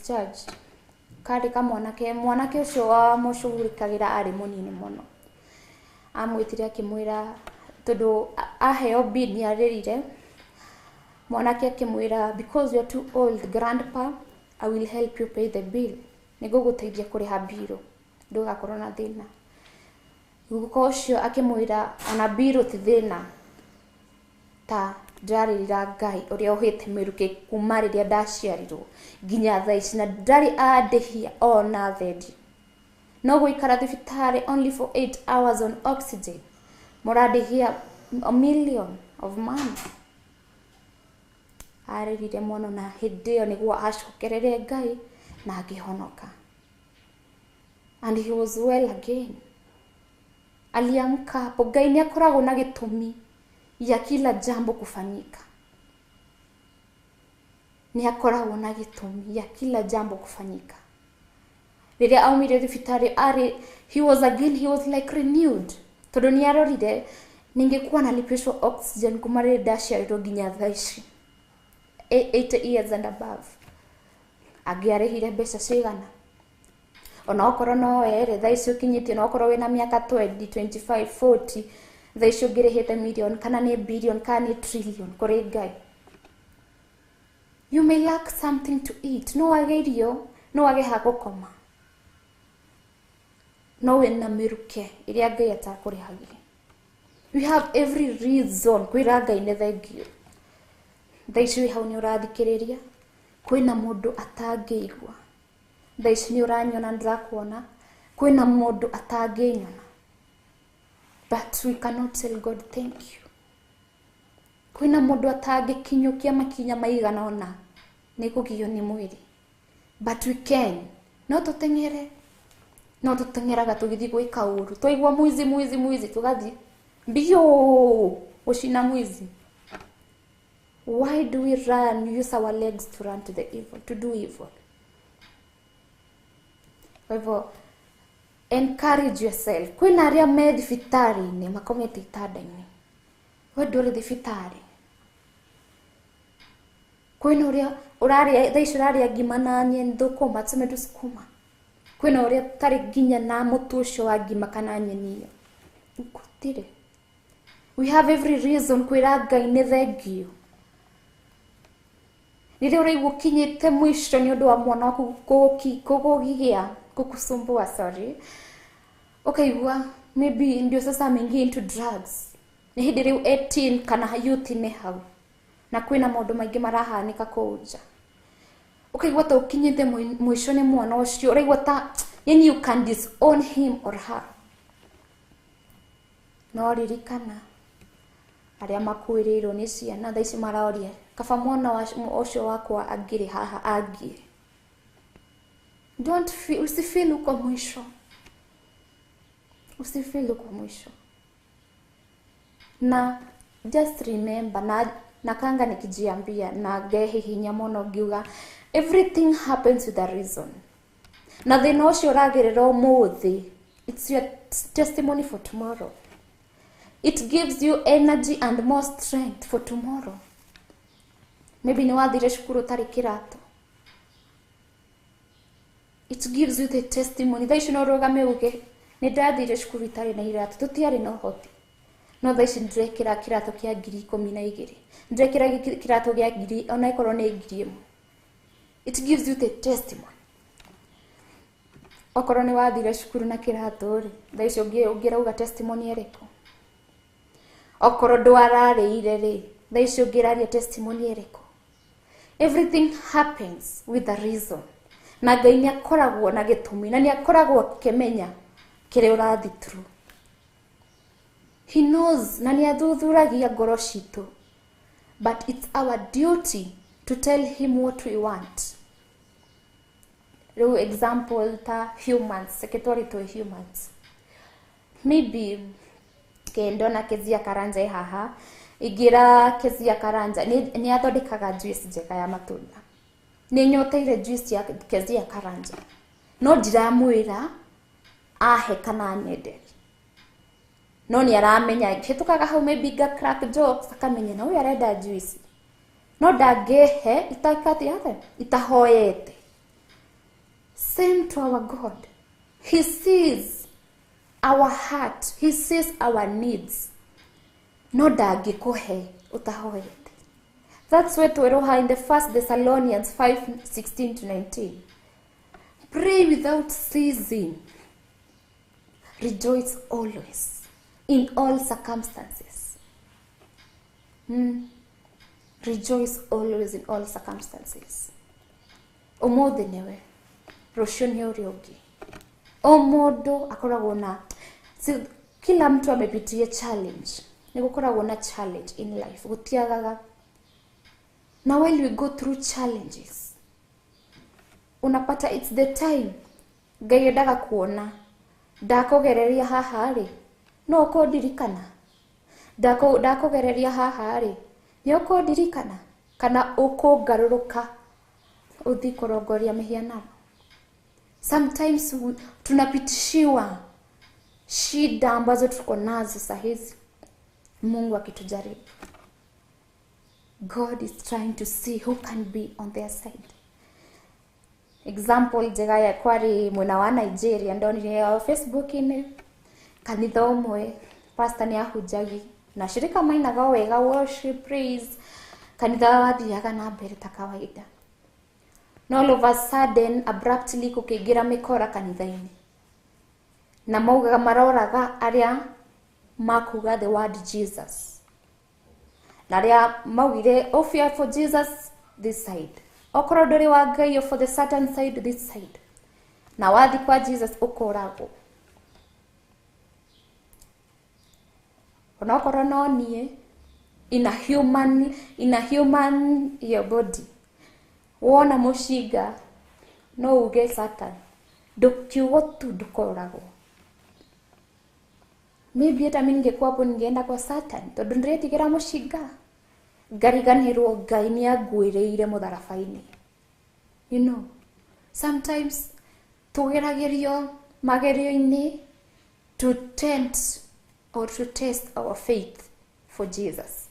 discharged. Karĩ ka mwanake, mwanake ũcio wa mũcugurikagĩra arĩ mũnini mũno. Amwĩtire akĩmwĩra tondũ aheo bill nĩ arĩrire. Mwanake akĩmwĩra, because you're too old, grandpa, I will help you pay the bill. Nĩngũgũteithia kũrĩha mbirũ, ndũgakorwo na thĩna. Guka ũcio akĩmwĩra ona mbirũ ti thĩna, ta ndĩrarĩrĩra Ngai ũrĩa ũhĩte mĩrukĩ kuma rĩrĩa ndaciarirwo nginya thaa ici, na ndarĩ andĩhia ona thendi. No gũikara thibitarĩ only for 8 hours on oxygen, mũrandĩhia a million of money. Arĩrire mũno, na hĩndĩ ĩyo nĩguo acokerere Ngai na akĩhonoka. And he was well again. Aliamka hapo. Ngai nĩ akoragwo na gĩtũmi ya kila jambo kufanyika. Nĩ akoragwo na gĩtũmi ya kila jambo kufanyika. Rĩrĩa aumire thibitarĩ arĩ, he was again, he was like renewed. Tondũ nĩ arorire ningekuwa nalipishwa oxygen kuma rĩrĩa ndaciarirwo nginya thaa ici, 80 years and above. Angĩarĩhire mbeca cigana? Ona okorwo no were thaa ici ũkinyĩtie, ona okorwo wĩna mĩaka 20, 25, 40, thaa ici ũngĩrĩhĩte million kana nĩ billion kana nĩ trillion kũrĩ Ngai. You may lack something to eat, no wage irio, no wage ha gũkoma, no wĩna mĩrukĩ ĩrĩa Ngai atakũrĩhagĩra. We have every reason kwĩra Ngai nĩ thengiũ. Thaa ici wĩ hau nĩ ũrathikĩrĩria, kwĩna mũndũ atangĩigua. Thaa ici nĩ ũranyona, ndĩrakuona, kwĩna mũndũ atangĩnyona. But we cannot tell God thank you. Kwĩna mũndũ atangĩkinyũkia makinya maigana ũna nĩ kũgio nĩ mwĩrĩ. But we can. No tũteng'ere. No tũteng'eraga tũgĩthiĩ gwĩka ũru. Twaigua mwizi, mwizi, mwizi, tũgathiĩ mbio gũcina mwizi. Why do we run, use our legs to run to the evil, to do evil? Kwa hivyo, encourage yourself. Kwĩna arĩa me thibitarĩ-inĩ makomete itanda-inĩ. We ndũrĩ thibitarĩ. Kwĩna ũrĩa ũrarĩa, thaa ici ũrarĩa ngima na nyeni thũkũma, tuseme tu sukuma. Kwĩna ũrĩa ũtarĩ nginya na mũtu ũcio wa ngima kana nyeni ĩyo. Gũtirĩ. We have every reason kwĩra Ngai nĩ thengiũ. Rĩrĩa ũraigua ũkinyĩte mũico nĩ ũndũ wa mwana waku kũgũgigia, kukusumbua, sorry, ũkaigua maybe ndio sasa ameingia into drugs. Nĩ hĩndĩ rĩu 18 kana youth nĩ hau, na kwĩna maũndũ maingĩ marahanĩka kũu nja. Ũkaigua ta ũkinyĩte mũico nĩ mwana ũcio, ũraigua ta yani you can disown him or her. No ririkana arĩa makuĩrĩirwo nĩ ciana thaa ici maroria kaba mwana ũcio wakwa angĩrĩ haha angĩe. Don't feel, usifeel uko mwisho. Usifeel uko mwisho. Na just remember, na kanga nikijiambia na ngehe hinya mũno ngiuga everything happens with a reason. Na thĩna ũcio ũragerera ũmũthĩ, it's your testimony for tomorrow. It gives you energy and more strength for tomorrow. Maybe nĩ wathire cukuru ũtarĩ kĩratũ. It gives you the testimony. Thaa ici no ũrũgame uge nĩ ndathire cukuru itarĩ na iratũ, tũtiarĩ na ũhoti. No thaa ici ndĩrekĩra kĩratũ kĩa 12,000. Ndĩrekĩra kĩratũ kĩa ngiri, ona ĩkorwo nĩ 1,000. It gives you the testimony. Okorwo nĩ wathire cukuru na kĩratũ rĩ, thaa ici ũngĩrauga testimony ĩrĩkũ? Okorwo ndwararĩire rĩ, thaa ici ũngĩraria testimony ĩrĩkũ? Everything happens with a reason. Na Ngai nĩ akoragwo na gĩtũmi, na nĩ akoragwo akĩmenya kĩrĩa ũrathiĩ through. He knows, na nĩ athuthuragia ngoro citũ. But it's our duty to tell him what we want. Rĩu example ta humans, reke twari twĩ humans. Maybe ndona Kezia Karanja ĩ haha, ingĩra Kezia Karanja nĩ athondekaga juice njega ya matunda. Nĩ nyoteire juice ya Kezia Karanja. No ndiramwĩra ahe kana anyenderie. No nĩ aramenya, hĩtũkaga hau maybe nga crack jokes, akamenya na ũyũ arenda juice. No ndangĩhe itahoete. Same to our God. He sees our heart. He sees our needs. No ndangĩkũhe ũtahoete. That's why tweroha in the First Thessalonians 5:16 to 19. Pray without ceasing. Rejoice always in all circumstances. Rejoice always in all circumstances. Ũmũthĩ nĩwe, rũciũ nĩ ũrĩa ũngĩ. O mũndũ akoragwo na si, kila mtu amepitia challenge. Nĩ gũkoragwo na challenge in life. Gũtiagaga. Na while we go through challenges, unapata it's the time Ngai endaga kuona ndakũgereria haha rĩ, no ũkũndirikana. Ndakũgereria haha rĩ, nĩ ũkũndirikana kana ũkũngarũrũka ũthiĩ kũrongoria mĩhianano. Sometimes tunapitishiwa shida ambazo tuko nazo sahizi. Mungu akitujaribu, God is trying to see who can be on their side. Example njega ya kwari mwena wa Nigeria, ndonire ya Facebook-inĩ, kanitha ũmwe pastor nĩ ahunjagi na shirika mainaga wega worship praise, kanitha wathiaga na mbere ta kawaida. No all of a sudden abruptly kũkĩingĩra mĩkora kanitha-inĩ, na maugaga maroraga arĩa makuga the word Jesus, na arĩa maugire oh, you are for Jesus this side, okorwo ndũrĩ wa Ngai you're for the Satan side this side, na wathi kwa Jesus ũkoragwo. Onokorwo no niĩ in a human your body, wona mũcinga no uge Satan, kiugo tu ndũkoragwo. Maybe hata mimi ningekuwa hapo ningeenda kwa Satan, tondu ndiretigĩra mũcinga, ngariganĩrwo Ngai nĩ anguĩrĩire mũtharaba-inĩ. You know, sometimes tũgeragĩrio magerio-inĩ to tempt or to test our faith for Jesus.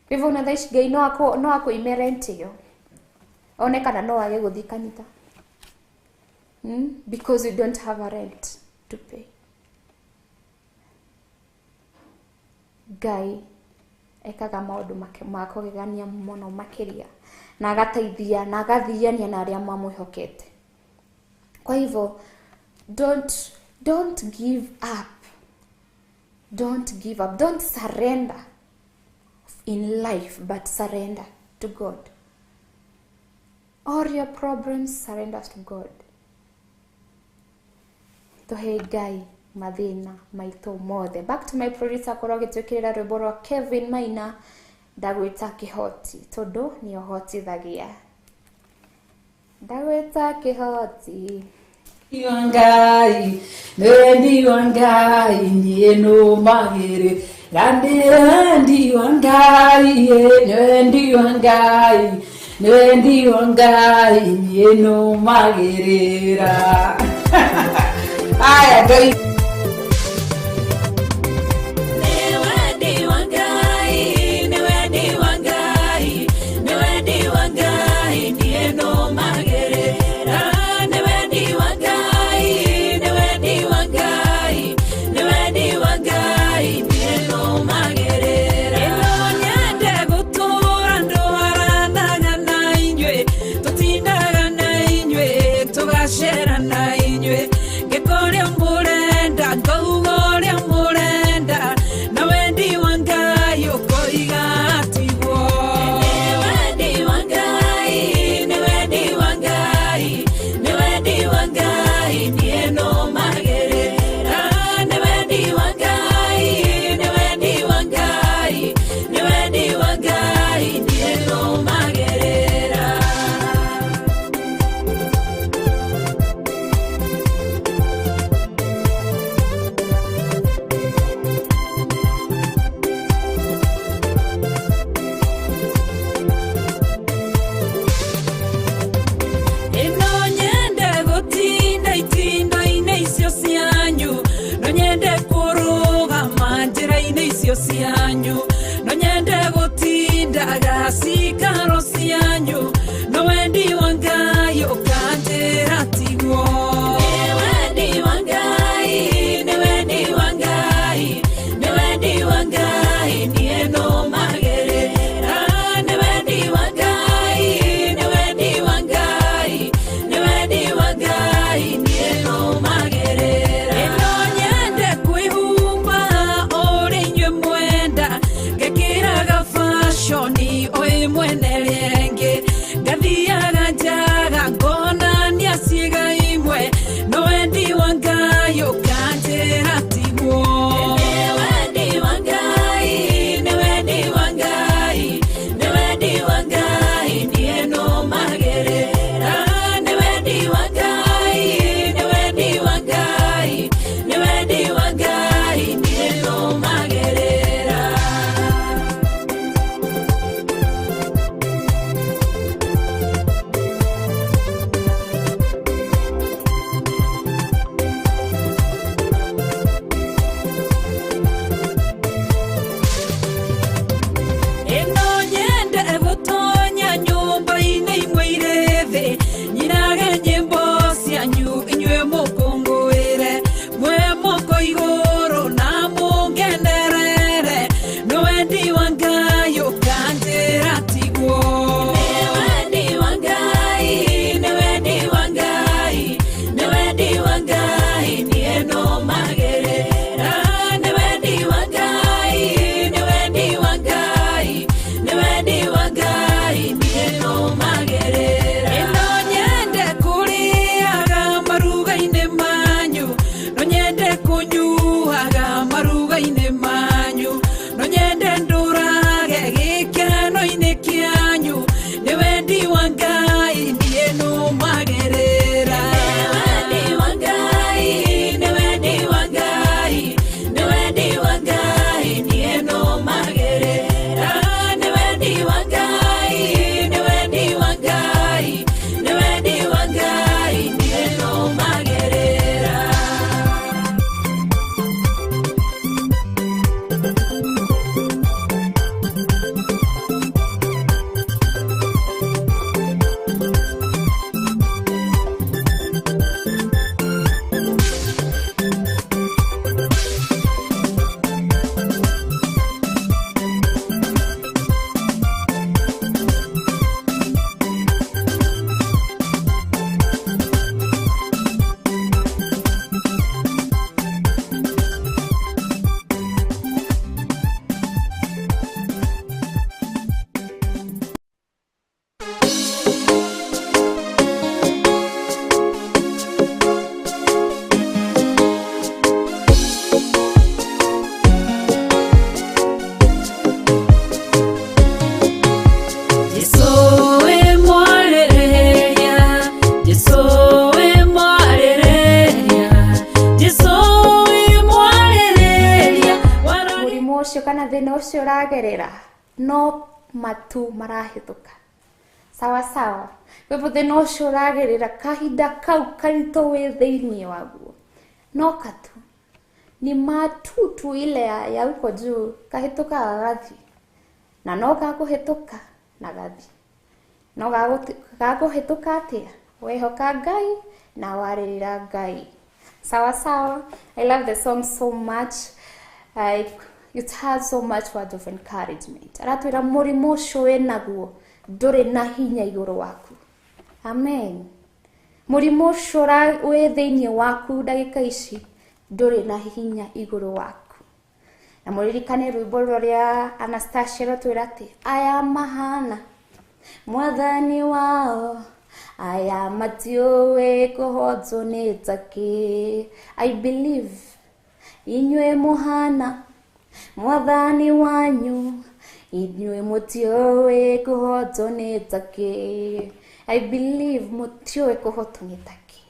Kwa hivyo ona thaa ici Ngai no akũime rent ĩyo, one kana no age gũthiĩ kanitha. Because you don't have a rent to pay. Ngai ekaga maũndũ ma kũgegania mũno makĩria, na agateithia na agathiania na arĩa mamwĩhokete. Kwa hivyo don't give up. Don't give up. Don't surrender in life, but surrender to God. All your problems, surrender to God. Tuhe Ngai mathĩna maitũ mothe. Back to my producer akorwo agĩtwĩkĩrĩra rwĩmbo rwa Kevin Maina, ndagwĩta kĩhoti tondũ nĩ ũhotithagia. Ndagwĩta kĩhoti. Ngai, wendi wa Ngai niĩ nũmagĩrĩ. Wendi wa Ngai, wendi wa Ngai, wendi wa Ngai niĩ nũmagĩrĩra. Aya Ngai. Nĩ wendi wa Ngai, nĩ wendi wa Ngai, nĩ wendi wa Ngai niĩ nũmagĩrĩra. Nĩ wendi wa Ngai, nĩ wendi wa Ngai, nĩ wendi wa Ngai niĩ nũmagĩrĩra. Ĩno nyende gũtũũra ndwaranaga na inyuĩ, tũtindaga na inyuĩ, tũgacera na inyuĩ, ngĩka ũrĩa mũrenda, ngauga ũrĩa mũrenda, na wendi wa Ngai ũkoiga tiguo. Nĩ wendi wa Ngai, nĩ wendi wa Ngai, nĩ wendi wa Ngai niĩ nũmagĩrĩra. Nĩ wendi wa Ngai, nĩ wendi wa Ngai, nĩ wendi wa Ngai niĩ nũmagĩrĩra. Ĩno nyende gũtinda itindo-inĩ icio cianyu, no nyende kũrũgama njĩra-inĩ icio cianyu, no nyende gũtindaga cikaro cianyu, no wendi wa Ngai ũkanjĩra tiguo. Kana thĩna ũcio ũragerera no matu marahĩtũka. Sawa sawa. Kwa hivyo thĩna ũcio ũragerera kahinda kau karitũ wĩ thĩinĩ waguo no katu ni matutu ile ya huko juu kahĩtũkaga gathi na no gakũhĩtũka na gathi no gakũhĩtũka atĩa wehoka Ngai na warĩrĩra Ngai. Sawa sawa. I love the song so much. It has so much word of encouragement. Aratwĩra mũrimũ ũcio wĩnaguo ndũrĩ na hinya igũrũ waku. Amen. Mũrimũ ũcio wĩ thĩinĩ waku ndagĩka ici ndũrĩ na hinya igũrũ waku. Na mũririkane rwĩmbo rũrĩa Anastasia rũtwĩra atĩ aya mahana mwathani wao aya matiũĩ kũhotwo nĩ takĩ. I believe inyuĩ mũhana mwathani wanyu inyuĩ mũtiũĩ kũhotwo nĩ takĩ. I believe mũtiũĩ kũhotwo nĩ takĩ.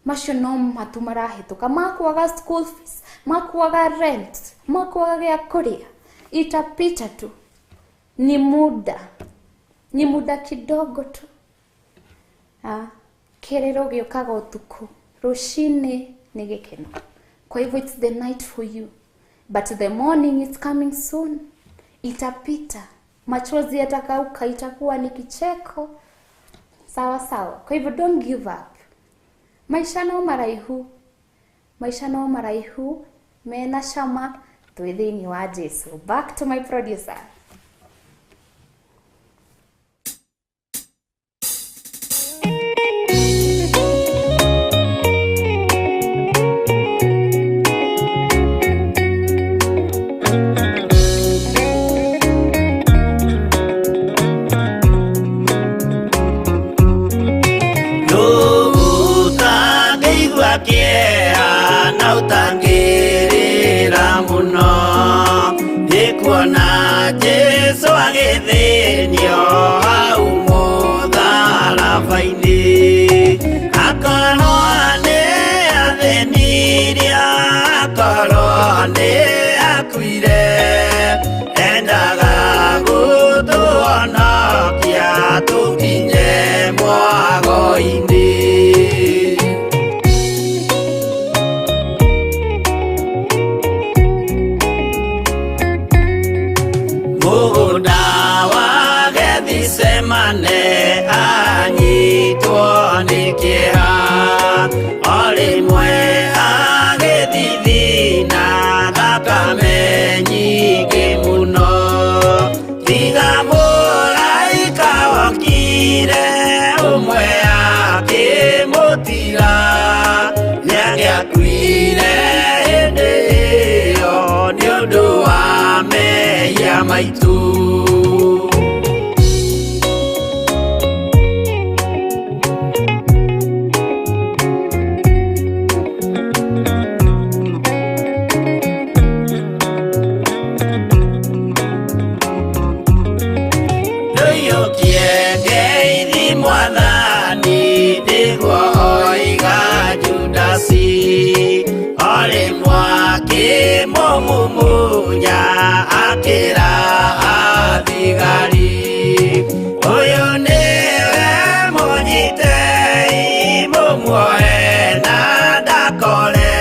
Macio no matu marahĩtũka, makwaga school fees, makwaga rent, makwaga gĩa kũrĩa, itapita tu, ni muda, ni muda kidogo tu. Kĩrĩro gĩũkaga ũtukũ, rũcinĩ nĩ gĩkeno. Kwa hivyo it's the night for you, but the morning is coming soon. Itapita, machozi yatakauka, itakuwa ni kicheko. Sawa sawa. Kwa hivyo don't give up. Maisha no maraihu, maisha no maraihu mena cama twĩ thĩinĩ wa Jesu. Back to my producer. Nĩkuona Jesu agĩthĩnio hau mũtharaba-inĩ, akorwo nĩ athĩnirie, akorwo nĩ akuire, endaga gũtũhonokia tũkinye mwago-inĩ. Mũgũnda wa Gethisemane anyitwo nĩ kĩeha, o rĩmwe agĩthithina thakame nyingĩ mũno. Tiga mũraika wokire ũmwe akĩmũtiga, nĩangĩakuire hĩndĩ ĩyo nĩ ũndũ wa mehia maitũ. Ndũiyũkie ngeithi mwathani nĩguo oiga Judasi, o rĩmwe akĩmũmumunya akĩra athigari, ũyũ nĩwe mũnyitei mũmuoe na ndakore,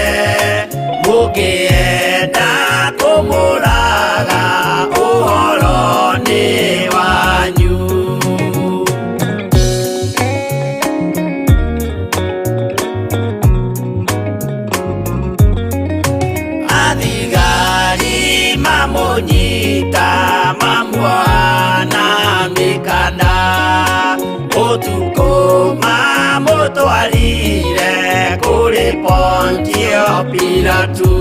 mũngĩenda kũmũraga ũhoro nĩ wanyu. Athigari mamũnyita mamuoha na mĩkanda, ũtukũ mamũtwarire kũrĩ Pontio Pilatu,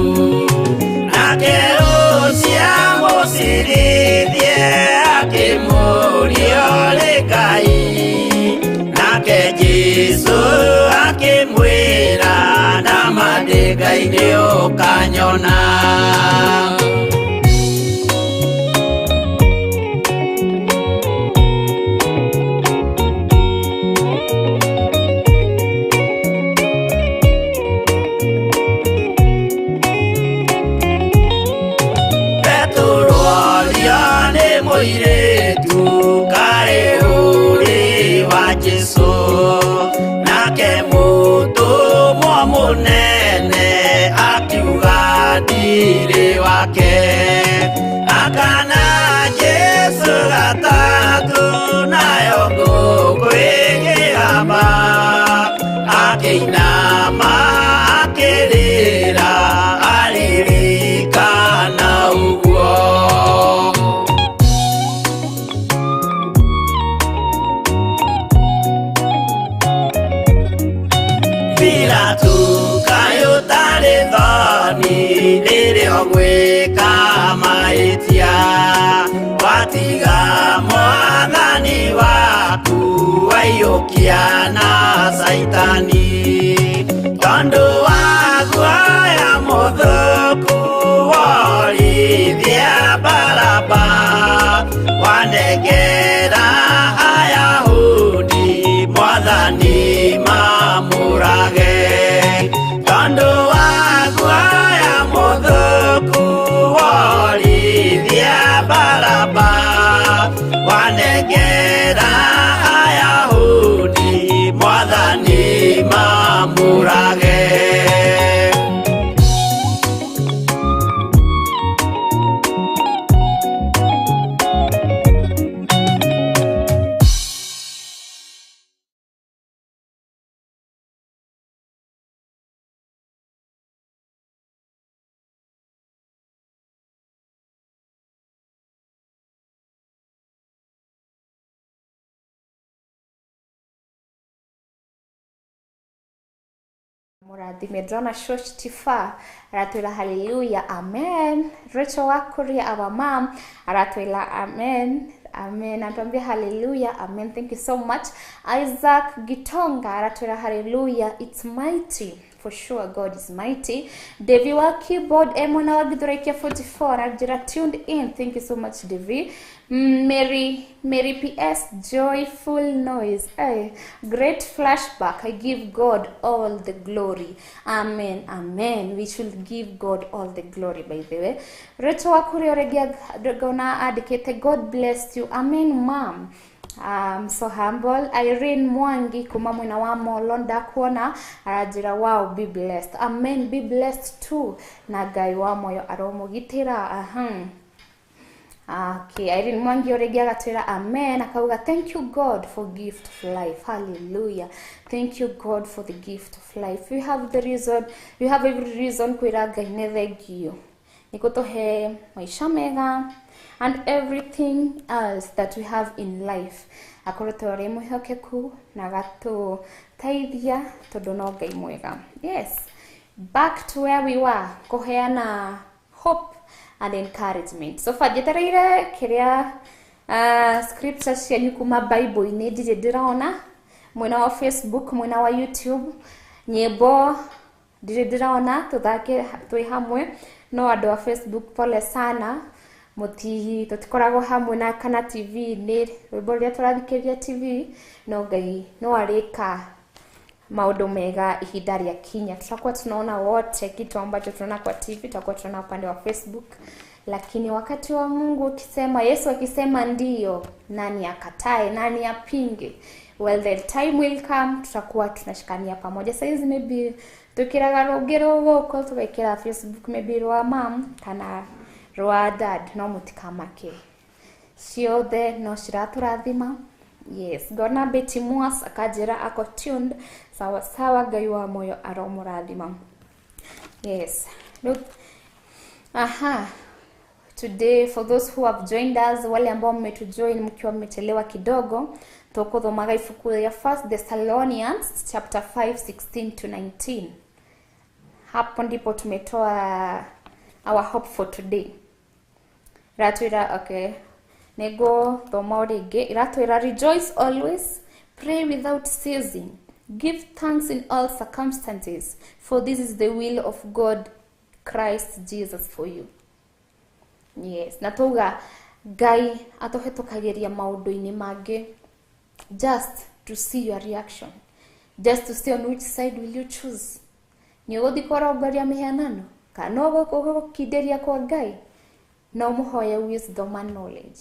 nake ũcio amũcirithie akĩmũũria ũrĩ Ngai, nake Jesũ akĩmwĩra nama ndĩ Ngai nĩũkanyona. Petero Mũirĩtu karĩ ũrĩ wa Jesũ, nake mũtũmwo mũnene akiuga ndirĩ wake. Akana Jesũ gatatũ, nayo ngũkũ ĩkĩgamba, akĩinama akĩrĩra aririkana ũguo. Pilato kaĩ ũtarĩ thoni rĩrĩa ũgwĩka mahĩtia, watiga mwathani waku waiyũkia na Caitani, tondũ wa guoya mũthũku worithia Baraba, wanengera Ayahudi mwathani mamũrage, tondũ wa guoya mũthũku worithia Baraba, wanengera Ayahudi mwathani mamũrage. Mũrathime. Ndĩrona Shosh Tifa aratwĩra hallelujah amen. Rachel Wakuria, our mom, aratwĩra amen amen, anatuambia hallelujah amen, thank you so much. Isaac Gitonga aratwĩra hallelujah, it's mighty for sure, God is mighty. Devi wa keyboard emwana wa Githuraikia 44 aranjĩra tuned in, thank you so much Devi. Mary PS, joyful noise. Hey, great flashback. I give God all the glory. Amen, amen. We should give God all the glory, by the way. Rachel Wakuria oregia gona andĩkĩte God bless you. Amen, ma'am. So humble. Irene Mwangi kuma mwena wa Molo ndakuona aranjĩra wow, be blessed. Amen, be blessed too. Na Ngai wa moyo aromũgitĩra. Aham. Okay, Irene Mwangi oregi agatwĩra amen, akauga thank you God for gift of life. Hallelujah. Thank you God for the gift of life. You have the reason, you have every reason kwĩra Ngai nĩ thank you nĩ gũtũhe maica mega and everything else that we have in life. Akoretwo arĩ mwĩhokeku na agatũteithia tondũ no Ngai mwega. Yes, back to where we were, kũheana hope and encouragement. So far njetereire kĩrĩa scripture cianyu kuma Bible-inĩ ndirĩ ndĩrona mwena wa Facebook, mwena wa YouTube, nyĩmbo ndirĩ ndĩrona tũthake twĩ hamwe, no andũ a Facebook pole sana, mũti tũtikoragwo hamwe na kana TV-inĩ, rwĩmbo rũrĩa tũrathikĩrĩria TV, no Ngai no arĩka maũndũ mega ihinda rĩa kinya. Tutakuwa tunaona wote kitu ambacho tunaona kwa TV, tutakuwa tunaona upande wa Facebook, lakini wakati wa Mungu ukisema, Yesu akisema ndio, nani akatae, nani apinge? Well, the time will come, tutakuwa tunashikania pamoja. Saizi maybe tukiraga rũngĩ rũgũkũ tũgekĩra Facebook maybe rwa mam kana rwa dad, no mũtikamake, ciothe no ciratũrathima. Yes, ngona Betty Mwas akanjĩra ako tuned, sawa sawa, Ngai wa moyo aromũrathima. Yes. Look. Aha. Today, for those who have joined us, wale ambao mmetujoin mkiwa mmechelewa kidogo, tukuthomaga ibuku ya First Thessalonians chapter 5 16 to 19. Hapo ndipo tumetoa our hope for today. Ratwira, okay, nego thoma rĩngĩ, iratwĩra rejoice always, pray without ceasing, give thanks in all circumstances, for this is the will of God Christ Jesus for you. Yes, na tuga Ngai atũhetũkagĩria maũndũ-inĩ mangĩ just to see your reaction, just to see on which side will you choose. Nĩ ũgũthiĩ kũrongoria mĩhianano kana ũgũkindĩria kwa Ngai na ũmũhoye wisdom and knowledge.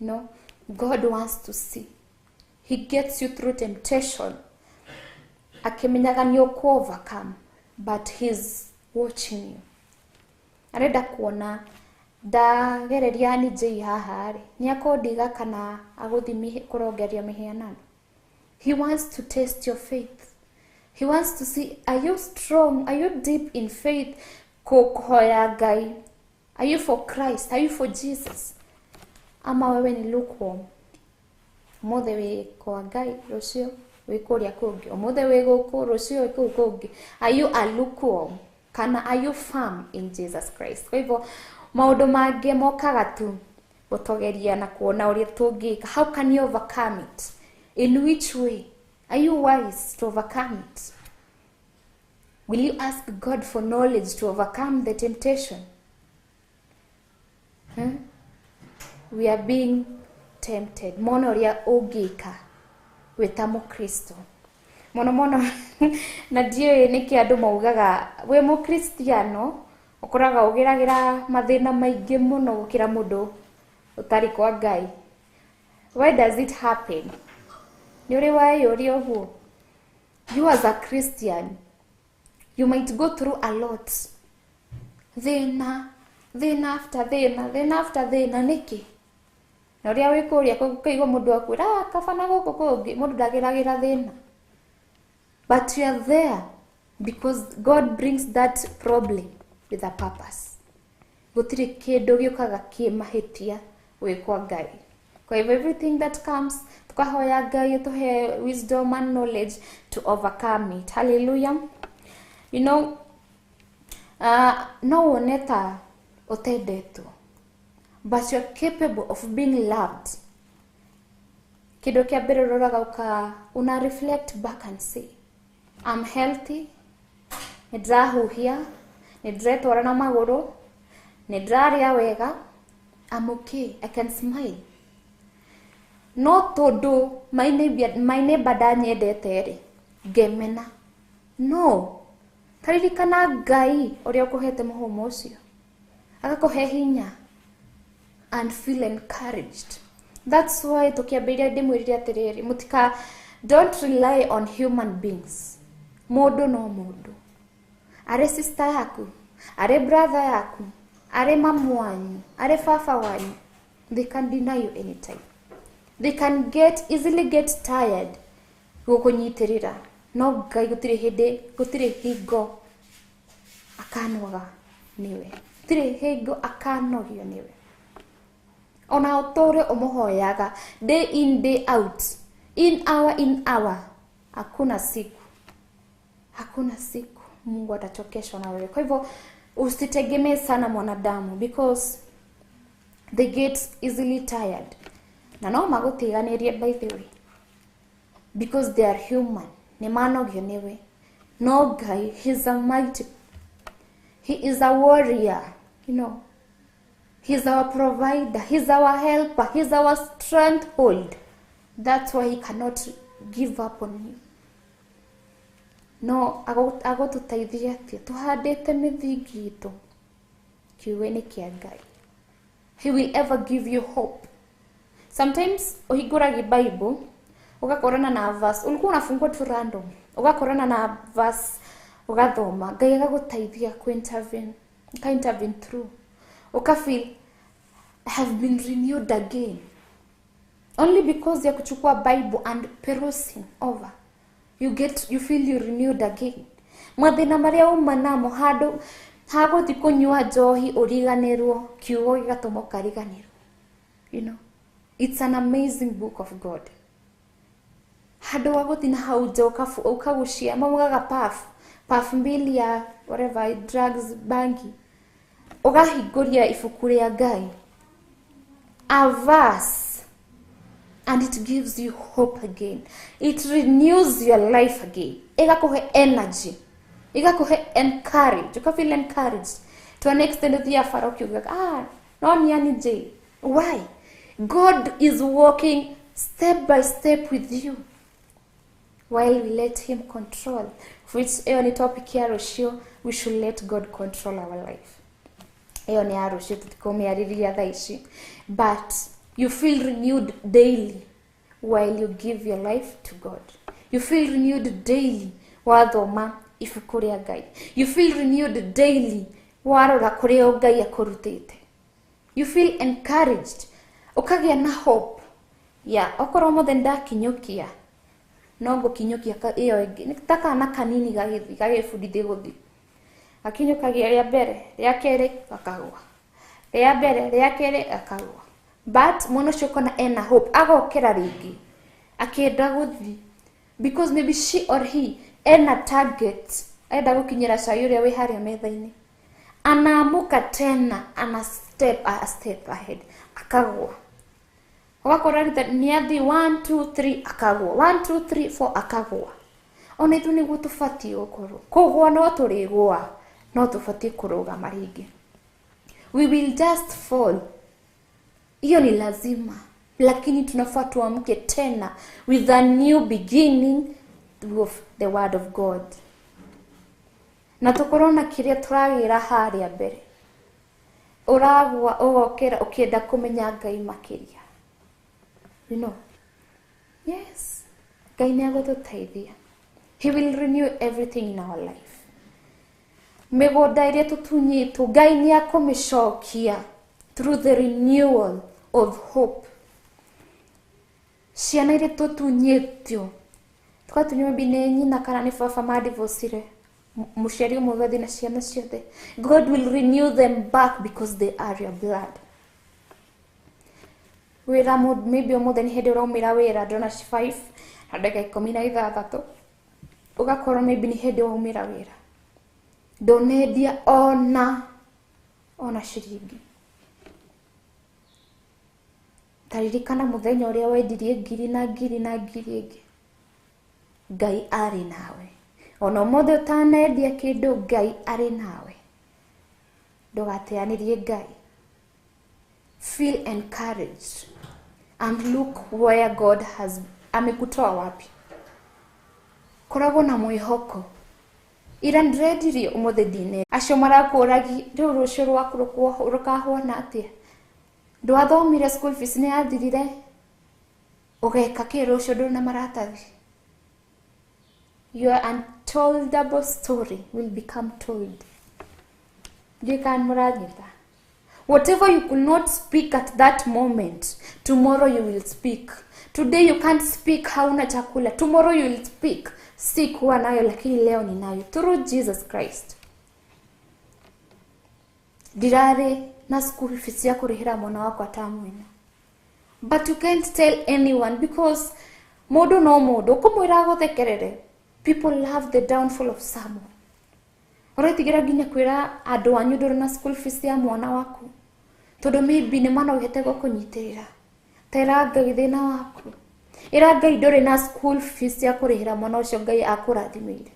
No, God wants to see. He gets you through temptation akimenyaga nĩ ũkũ overcome, but he's watching you. Arenda kuona ndagereria ni njei haha rĩ, nĩ akũndiga kana agũthi kũrongeria mĩhianano. He wants to test your faith. He wants to see, are you strong? Are you deep in faith? Kũhoya Ngai. Are you for Christ? Are you for Jesus? Ama wewe ni lukewarm. Ũmũthĩ wĩ kwa Ngai, rũciũ wĩ kũrĩa kũngĩ. Ũmũthĩ wĩ gũkũ, rũciũ wĩ kũu kũngĩ. Are you a lukewarm? Kana are you firm in Jesus Christ? Kwa hivyo maũndũ mangĩ mokaga tu gũtũgeria na kuona ũrĩa tũngĩka. How can you overcome it? In which way? Are you wise to overcome it? Will you ask God for knowledge to overcome the temptation? We are being tempted. Mono ũrĩa ũngĩka wĩ ta mũkristo. Mũno mũno na ndiũĩ nĩkĩ andũ maugaga wĩ mũkristiano ũkoraga ũgeragĩra mathĩna maingĩ mũno gũkĩra mũndũ ũtarĩ kwa Ngai. Why does it happen? Nĩ ũrĩ weyũria ũguo? You as a Christian, you might go through a lot. Thĩna, thĩna after thĩna, thĩna after thĩna, nĩkĩ? Na ũrĩa wĩ kũrĩa kũigua mũndũ akwĩra, ah, kaba na gũkũ kũngĩ, mũndũ ndageragĩra thĩna. But you are there because God brings that problem with a purpose. Gũtirĩ kĩndũ gĩũkaga kĩ mahĩtia wĩ kwa Ngai. Kwa hivyo everything that comes, tukahoya Ngai atuhe wisdom and knowledge to overcome it. Hallelujah. You know, no wone ta ũtendetwo, but you're capable of being loved. Kĩndũ kĩa mbere ũroraga ũka, una reflect back and say, I'm healthy, nĩ ndĩrahuhia, nĩ ndĩretwara na magũrũ, nĩ ndĩrarĩa wega, I'm okay, I can smile. No tondũ my neighbor ndanyendete rĩ, ngemena. No, taririkana Ngai ũrĩa ũkũhete mũhũmũ ũcio, agakũhe hinya and feel encouraged. That's why tũkĩambĩrĩria ndĩmwĩrire atĩrĩrĩ, mũtika, don't rely on human beings. Mũndũ no mũndũ. Arĩ sister yaku, arĩ brother yaku, arĩ mamu wanyu, arĩ baba wanyu, they can deny you anytime. They can easily get tired gũkũnyitĩrĩra. No Ngai gũtirĩ hĩndĩ, gũtirĩ hingo akanoga nĩwe. Gũtirĩ hingo akanogio nĩwe. Ona ũtũre ũmũhoyaga day in day out, in hour in hour, hakuna siku, hakuna siku Mungu atachokeshwa na wewe. Kwa hivyo usitegemee sana mwanadamu because they get easily tired. Na no magũtiganĩrie by the way, because they are human. Nĩ manogio nĩwe. No Ngai, he's a mighty, he is a warrior, you know. He's our provider, he's our helper, he's our stronghold. That's why he cannot give up on you. No, agũtũteithia atĩa? Tũhandĩte mĩthingi itũ kiugo-inĩ kĩa Ngai. He will ever give you hope. Sometimes ũhingũragia Bible, ũgakorana na verse, ulikuwa unafungua tu random, ũgakorana na verse, ũgathoma, Ngai agagũteithia ku-intervene, uka-intervene through. Ukafeel, I have been renewed again. Only because ya kuchukua Bible and perusing over. You feel you renewed again. Mathĩna marĩa uma namo handũ hagũthiĩ kũnyua njohi ũriganĩrwo, kiugo gĩgatũma ũkariganĩrwo. You know, it's an amazing book of God. Handũ wa gũthiĩ na hau nja ũkagucia, maugaga puff, puff mbili ya whatever, drugs, bangi. Ũgahingũria ibuku rĩa Ngai, a verse, and it gives you hope again. It renews your life again. Ĩgakũhe energy, ĩgakũhe encourage, you feel encouraged to an extent ũthiaga bara ũkiugaga, ah, no nĩ ani njĩ. Why? God is walking step by step with you while we let him control. Which ĩyo nĩ topic ya rũciũ, we should let God control our life. Ĩyo nĩ ya rũciũ, tũtikũmĩarĩria thaa ici. But You feel renewed daily while you give your life to God. You feel renewed daily wathoma ibuku rĩa Ngai. You feel renewed daily warora kũrĩa Ngai akũrutĩte. You feel encouraged, ũkagĩa na hope ya okorwo mothe ndakinyũkia no ngũkinyũkia ĩyo ĩngĩ. Nĩ ta kana kanini gagĩthiĩ gagĩbundithia gũthiĩ, gakinyũkagia rĩa mbere, rĩa kerĩ gakagũa, rĩa mbere, rĩa kerĩ gakagũa, but mwana ũcio ũkona ena hope, agokĩra rĩngĩ akĩenda gũthiĩ because maybe she or he ena target, enda gũkinyĩra cai ũrĩa wĩ harĩa metha-inĩ. Anaamuka tena, ana step a step ahead, akagũa. Ũgakora rita nĩ athiĩ 1 2 3 akagũa, 1 2 3 4 akagũa. Ona ithuĩ nĩguo tũbatiĩ gũkorwo kũgũa, no tũrĩgũa, no tũbatiĩ kũrũgama rĩngĩ. We will just fall, hiyo ni lazima, lakini tunafaa tuamke tena with a new beginning of the word of God, na tũkorwo na kĩrĩa tũragĩra harĩa mbere. Ũragũa ũgokĩra ũkĩenda kũmenya Ngai makĩria. Yes, Ngai nĩ agũtũteithia. He will renew everything in our life. Mĩgũnda ĩrĩa tũtunyĩtwo, Ngai nĩ akũmĩcokia through the renewal of hope. Ciana iria tũtunyĩtio, tũgatunywo maybe nĩ nyina kana nĩ baba madivocire, mũciari ũmwe ũgathiĩ na ciana ciothe, God will renew them back because they are your blood. Wĩra, maybe ũmũthĩ nĩ hĩndĩ ũraumĩra wĩra, ndĩrona 5 na ndagĩka 16, ũgakorwo maybe nĩ hĩndĩ waumĩra wĩra, ndũnendia ona ciringi. Taririkana mũthenya ũrĩa wendirie ngiri na ngiri na ngiri ĩngĩ, Ngai arĩ nawe. Ona ũmũthĩ ũtanendia kĩndũ, Ngai arĩ nawe. Ndũgateanĩrie Ngai. Feel encouraged and look where God has amekutoa wapi. Koragwo na mwĩhoko. Ira ndĩrendirie, ũmũthĩ ndine. Acio marakũragi rĩu rũciũ rwaku rũkahuana atĩa? Ndwathomire, school fees nĩ yathirire, ũgeka kĩ rũciũ ndũrĩ na maratathi? Your untoldable story will become told. Ndiũĩ kana mũranyita. Whatever you could not speak at that moment, tomorrow you will speak. Today you can't speak, hauna chakula. Tomorrow you will speak. Sikuwa nayo lakini leo ninayo through Jesus Christ. Ndirarĩ na school fees ya kũrĩhĩra mwana wakwa term ĩno. But you can't tell anyone because mũndũ no mũndũ, ũkũmwĩra agũthekerere. People love the downfall of someone. Ũretigĩra nginya kwĩra andũ anyu ndũrĩ na school fees ya mwana waku, tondũ maybe nĩ manohete gũkũnyitĩrĩra. Tera Ngai thĩna waku. Ĩra Ngai ndũrĩ na school fees ya kũrĩhĩra mwana ũcio Ngai akũrathimĩire.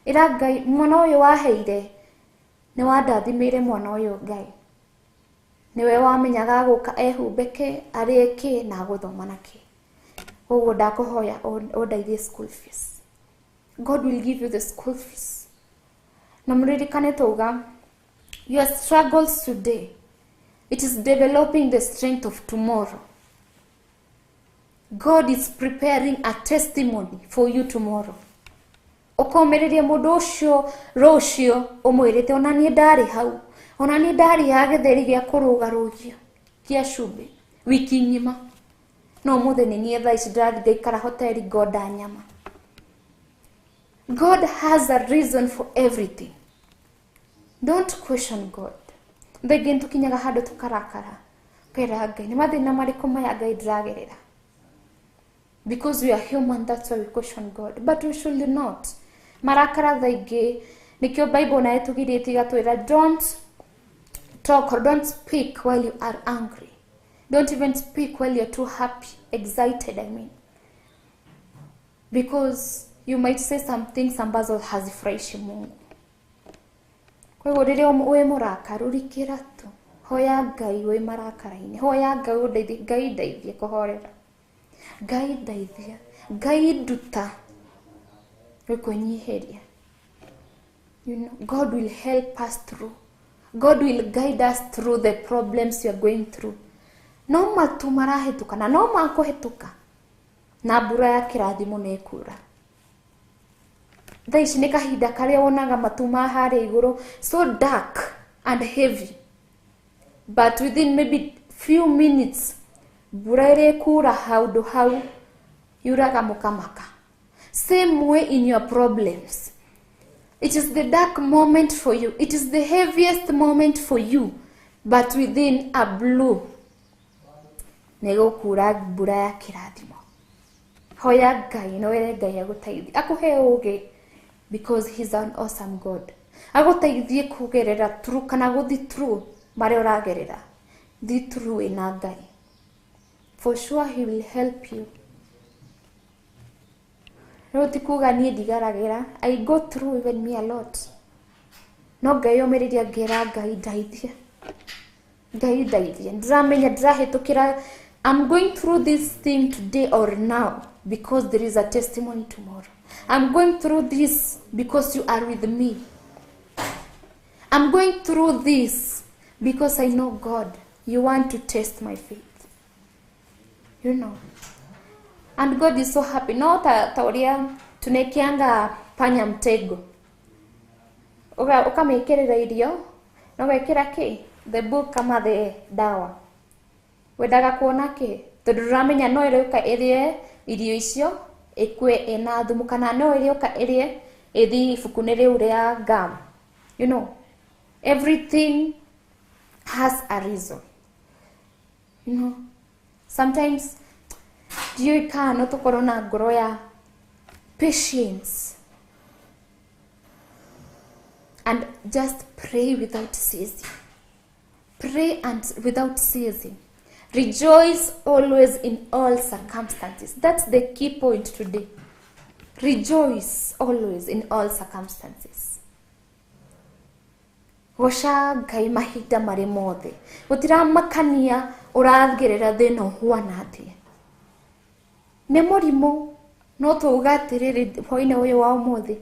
Ĩra Ngai mwana ũyũ waheire, nĩ wandathimĩire mwana ũyũ Ngai. Nĩwe wamenyaga gũka ehumbe kĩ, arĩe kĩ na gũthoma na kĩ. Koguo ndakũhoya ũndeithie school fees. God will give you the school fees. Na mũririkane tauga, your struggles today, it is developing the strength of tomorrow. God is preparing a testimony for you tomorrow. Ũkomĩrĩria mũndũ ũcio rũciũ ũmwĩrĩte ona niĩ ndarĩ hau, ona niĩ ndarĩ ya gĩtheri gĩa kũrũgarũgio kĩa cumbĩ wiki ng'ima, no ũmũthĩ nĩ niĩ thaa ici ndĩrathiĩ ngaikara hoteli ngonda nyama. God has a reason for everything. Don't question God. Thaingĩ nĩtũkinyaga handũ tũkarakara, ũkera Ngai nĩ mathĩna marĩkũ maya Ngai ndĩragerera. Because we are human, that's why we question God. But we should not. Marakara thaingĩ, nĩkĩo Bible nayo ĩtũgirĩtie ĩgatwĩra don't talk or don't speak while you are angry. Don't even speak while you're too happy, excited, I mean. Because you might say some things ambazo hazifurahishi Mungu. Kwa hivyo rĩrĩa wĩ mũrakaru rikĩra tu. Hoya Ngai wĩ marakara-inĩ. Hoya Ngai ũndeithie, Ngai ndeithie kũhorera. Ngai ndeithia, Ngai nduta gwĩkwĩnyihĩria. God will help us through. God will guide us through the problems you are going through. No matu marahĩtũka na no makũhĩtũka na mbura ya kĩrathimo nĩ ĩkura. Thaa ici nĩ kahinda karĩa wonaga matu ma harĩa igũrũ so dark and heavy, but within maybe few minutes mbura ĩrĩa ĩkura handũ hau yuraga mũkamaka. Same way in your problems, it is the dark moment for you, it is the heaviest moment for you, but within a blue nĩ gũkura mbura ya kĩrathimo. Hoya Ngai na wĩre Ngai agũteithie, akũhe ũgĩ, because he's an awesome God. Agũteithie kũgerera through kana gũthi through marĩa ũragerera. Thi through ĩna Ngai, for sure he will help you. Rĩu ti kuga niĩ ndigeragĩra, I go through even me a lot, no Ngai ũmĩrĩria, ngĩra Ngai ndeithie, Ngai ndeithie, ndĩramenya ndĩrahĩtũkĩra. I'm going through this thing today or now because there is a testimony tomorrow. I'm going through this because you are with me. I'm going through this because I know, God, you want to test my faith. And God is so happy. No ta ũrĩa tunekeanga panya mtego, ũkamĩkĩrĩra irio na ũgekĩra kĩ the book kama the dawa, wendaga kuona kĩ, tondũ ndũramenya no ĩrĩũka ĩrĩe irio icio ĩkue ĩna thumu kana no ĩrĩũka ĩrĩe ĩthi ibuku-inĩ rĩu rĩa gum. Everything has a reason. Sometimes ndiũĩ kana no tũkorwo na ngoro ya patience and just pray without ceasing. Pray and without ceasing. Rejoice always in all circumstances. That's the key point today. Rejoice always in all circumstances. Goca Ngai mahinda marĩ mothe, gũtiramakania ũragerera thĩna ũhuana atĩa, nĩ mũrimũ, no tuuga atĩrĩrĩ hwainĩ ũyũ wa ũmũthĩ,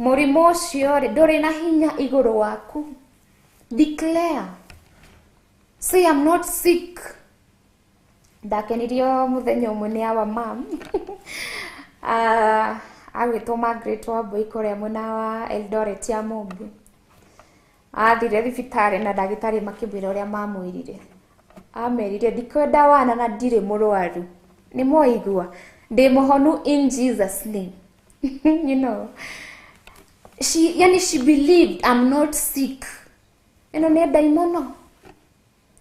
mũrimũ ũcio rĩ ndũrĩ na hinya igũrũ waku. Declare, say, "I'm not sick." Ndakenirio mũthenya ũmwe nĩ our mom agwĩtwo Margaret Wambui kũrĩa mwena wa Eldoret ya Mũmbi. Athire thibitarĩ na ndagĩtarĩ makĩmwĩra ũrĩa mamwĩrire, amerire, "Ndikwenda wana na ndirĩ mũrwaru, nĩ mwaigua, ndĩ mũhonu in Jesus name." She, yani, she believed, "I'm not sick, ĩno nĩ ndaimono."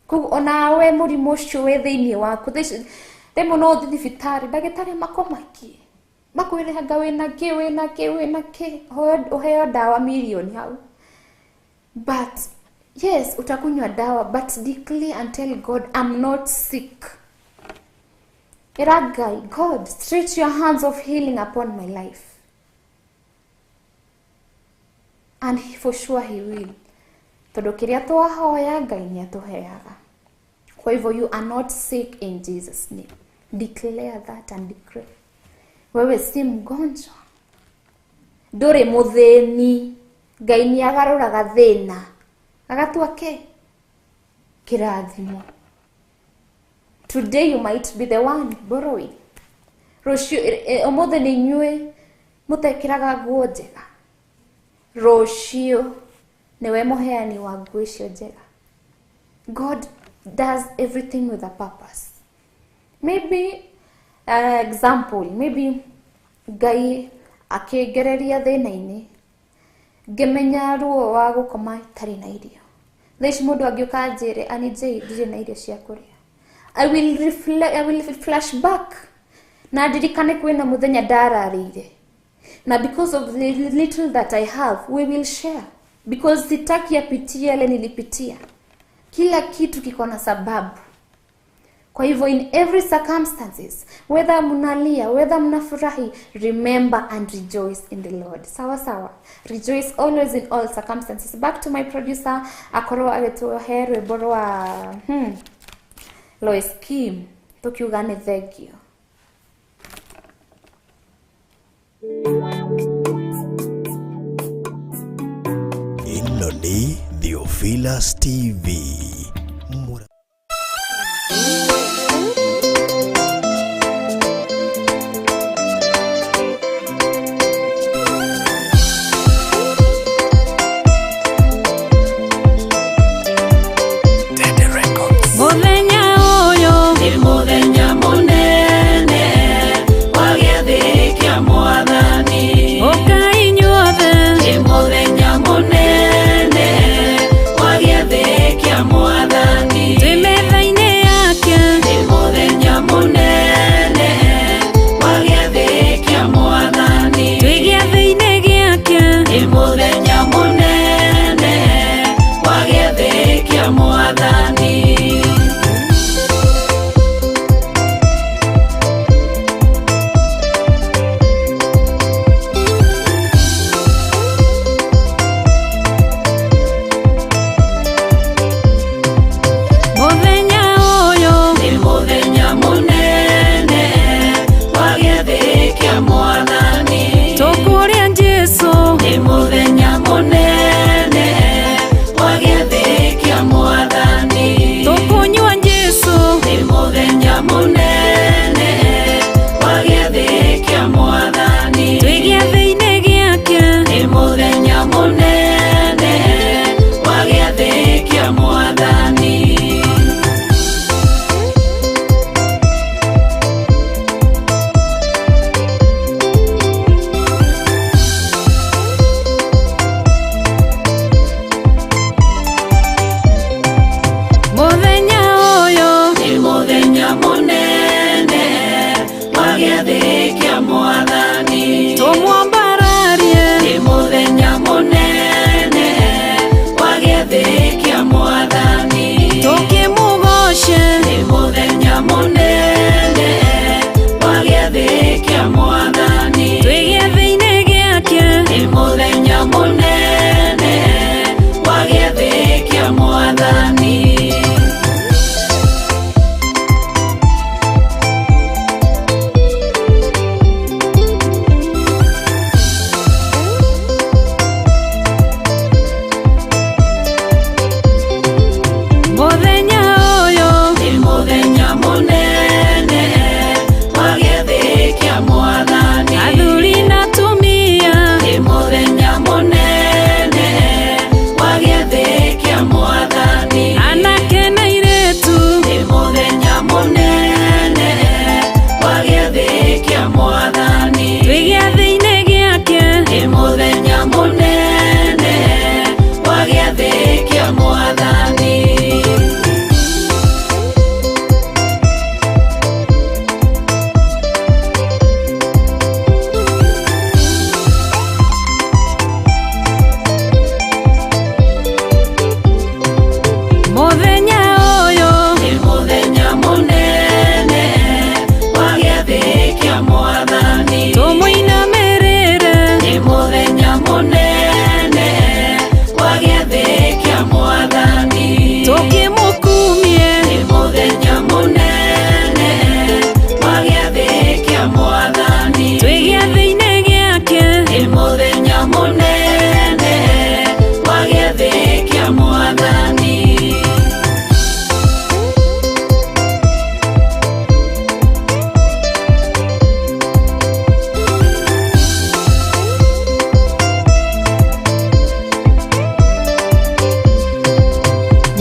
Koguo onawe mũrimũ ũcio wĩ thĩinĩ waku, rĩmwe no ũthiĩ thibitarĩ, ndagĩtarĩ makomakie, makwĩre anga wĩna kĩ, wĩna kĩ, wĩna kĩ, ũheo ndawa mirioni hau. But yes, utakunywa dawa, but declare and tell God, "I'm not sick." Ĩra Ngai, "God, stretch your hands of healing upon my life," and for sure he will, tondũ kĩrĩa twahoya Ngai nĩ atũheaga. Kwa hivyo you are not sick in Jesus name. Declare that and declare wewe si mgonjwa, ndũrĩ mũthĩni. Ngai nĩ agarũraga thĩna agatua kĩ kĩrathimo. Today you might be the one borrowing, rũciũ, ũmũthĩ nĩ inyuĩ mũtekĩraga nguo njega, rũciũ nĩwe mũheani wa nguo icio njega. God does everything with a purpose. Maybe example, maybe Ngai akĩngereria thĩna-inĩ, ngĩmenya ruo wa gũkoma itarĩ na irio. Thaa ici mũndũ angĩũka anjĩre, "Ani J, ndirĩ na irio cia kũrĩa," I will reflect, I will flash back na ndirikane kwĩna mũthenya ndararĩire, na because of the little that I have, we will share, because sitaki apitie yale nilipitia. Kila kitu kiko na sababu. Kwa hivyo in every circumstances, whether mnalia, whether mnafurahi, remember and rejoice in the Lord. Sawa sawa. Rejoice always in all circumstances. Back to my producer, akorwo agĩtũhe rwĩmbo rwa Lois Kim, tukiuga nĩ thengio. Ĩno nĩ Theophilus TV.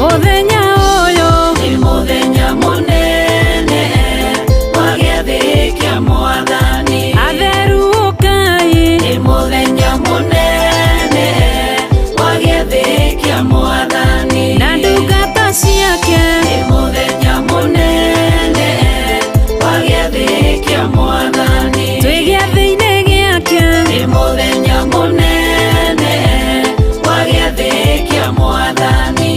Mũthenya ũyũ Nĩ mũthenya mũnene wa gĩathĩ kĩa Mwathani. Atheru ũkai. Nĩ mũthenya mũnene wa gĩathĩ kĩa Mwathani. Na ndungata ciake. Nĩ mũthenya mũnene wa gĩathĩ kĩa Mwathani. Twĩ gĩathĩ-inĩ gĩake. Nĩ mũthenya mũnene wa gĩathĩ kĩa Mwathani.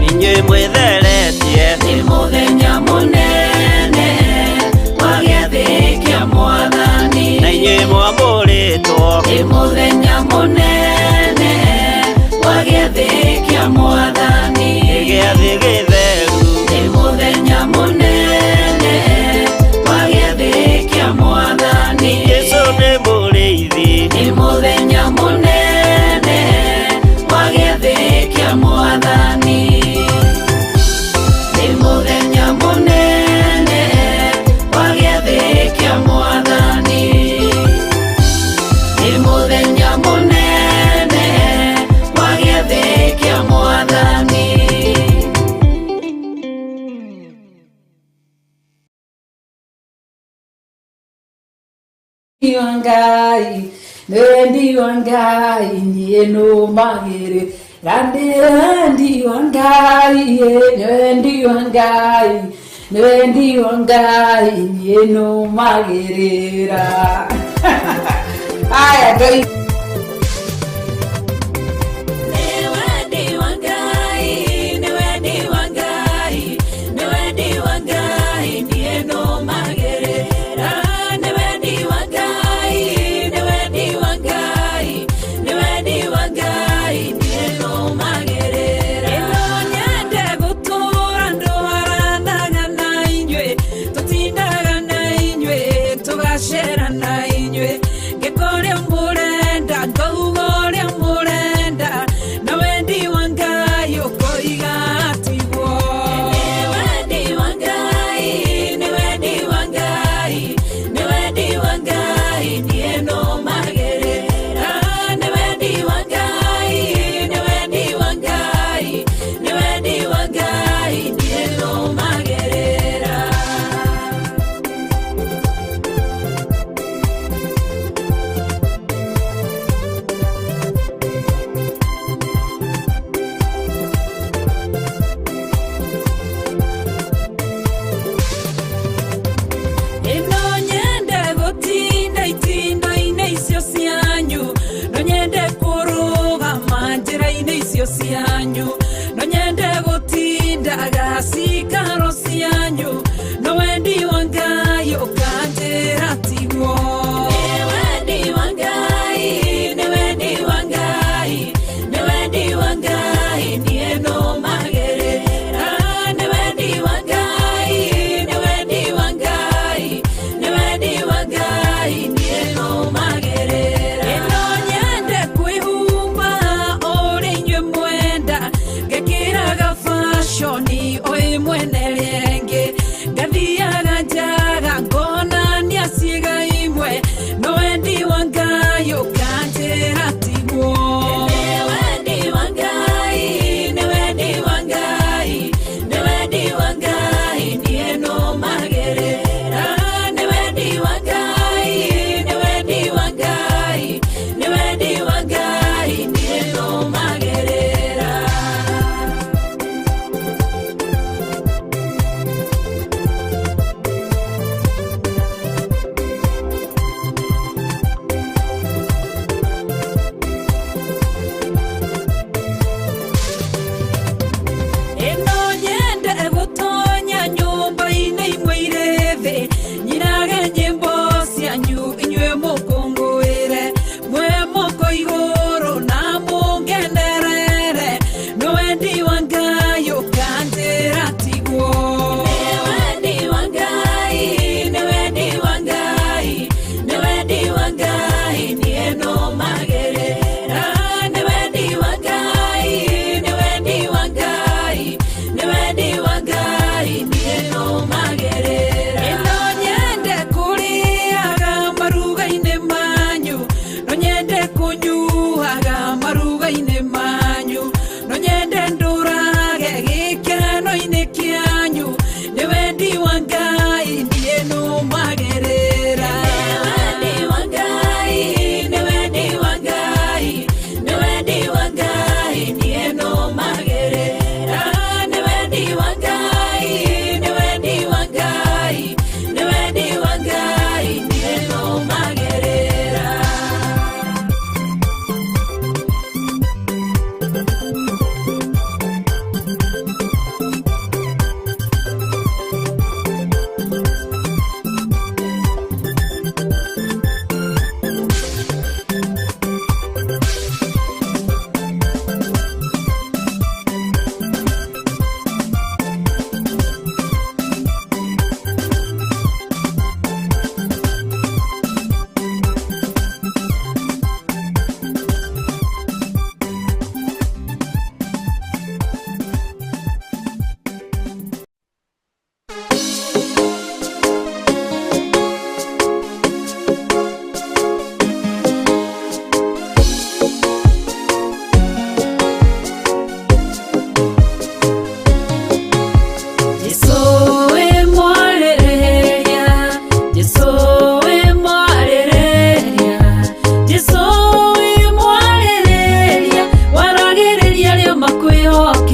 Inyuĩ mwĩtheretie. Nĩ mũthenya mũnene wa gĩathĩ kĩa Mwathani. Na inyuĩ mwamũrĩtwo. Nĩ mũthenya mũnene wa gĩathĩ kĩa Mwathani. Nĩ gĩathĩ gĩtheru. Nĩ mũthenya mũnene wa gĩathĩ kĩa Mwathani. Jesũ nĩ mũrĩithi. Nĩ mũthenya mũnene wa gĩathĩ kĩa Mwathani. Nĩ mũthenya mũnene wa gĩathĩ kĩa Mwathani. Nĩ mũthenya mũnene wa gĩathĩ kĩa Mwathani. Wa Ngai, nĩ wendi wa Ngai niĩ nũmagĩrĩra. Nĩ wendi wa Ngai, nĩ wendi wa Ngai, nĩ wendi wa Ngai niĩ nũmagĩrĩra. Aya Ngai. Nĩ wendi wa Ngai, nĩ wendi wa Ngai, nĩ wendi wa Ngai niĩ nũmagĩrĩra. Nĩ wendi wa Ngai, nĩ wendi wa Ngai, nĩ wendi wa Ngai niĩ nũmagĩrĩra. Ĩno nyende gũtũũra ndwaranaga na inyuĩ, tũtindaga na inyuĩ, tũgacera na inyuĩ, ngĩka ũrĩa mũrenda, ngauga ũrĩa mũrenda, na wendi wa Ngai ũkoiga tiguo. Nĩ wendi wa Ngai, nĩ wendi wa Ngai, nĩ wendi wa Ngai niĩ nũmagĩrĩra. Nĩ wendi wa Ngai, nĩ wendi wa Ngai, nĩ wendi wa Ngai niĩ nũmagĩrĩra. Ĩno nyende gũtinda itindo-inĩ icio cianyu, no nyende kũrũgama njĩra-inĩ icio cianyu, no nyende gũtindaga cikaro cianyu, no wendi wa Ngai ũkanjĩra tiguo. Nĩ wendi wa Ngai, nĩ wendi wa Ngai, nĩ wendi wa Ngai niĩ nũmagĩrĩra. Nĩ wendi wa Ngai, nĩ wendi wa Ngai, nĩ wendi wa Ngai niĩ nũmagĩrĩra. Ĩno nyende kwĩhumba ũrĩa inyuĩ mwenda, ngekĩraga fashion o ĩmwe.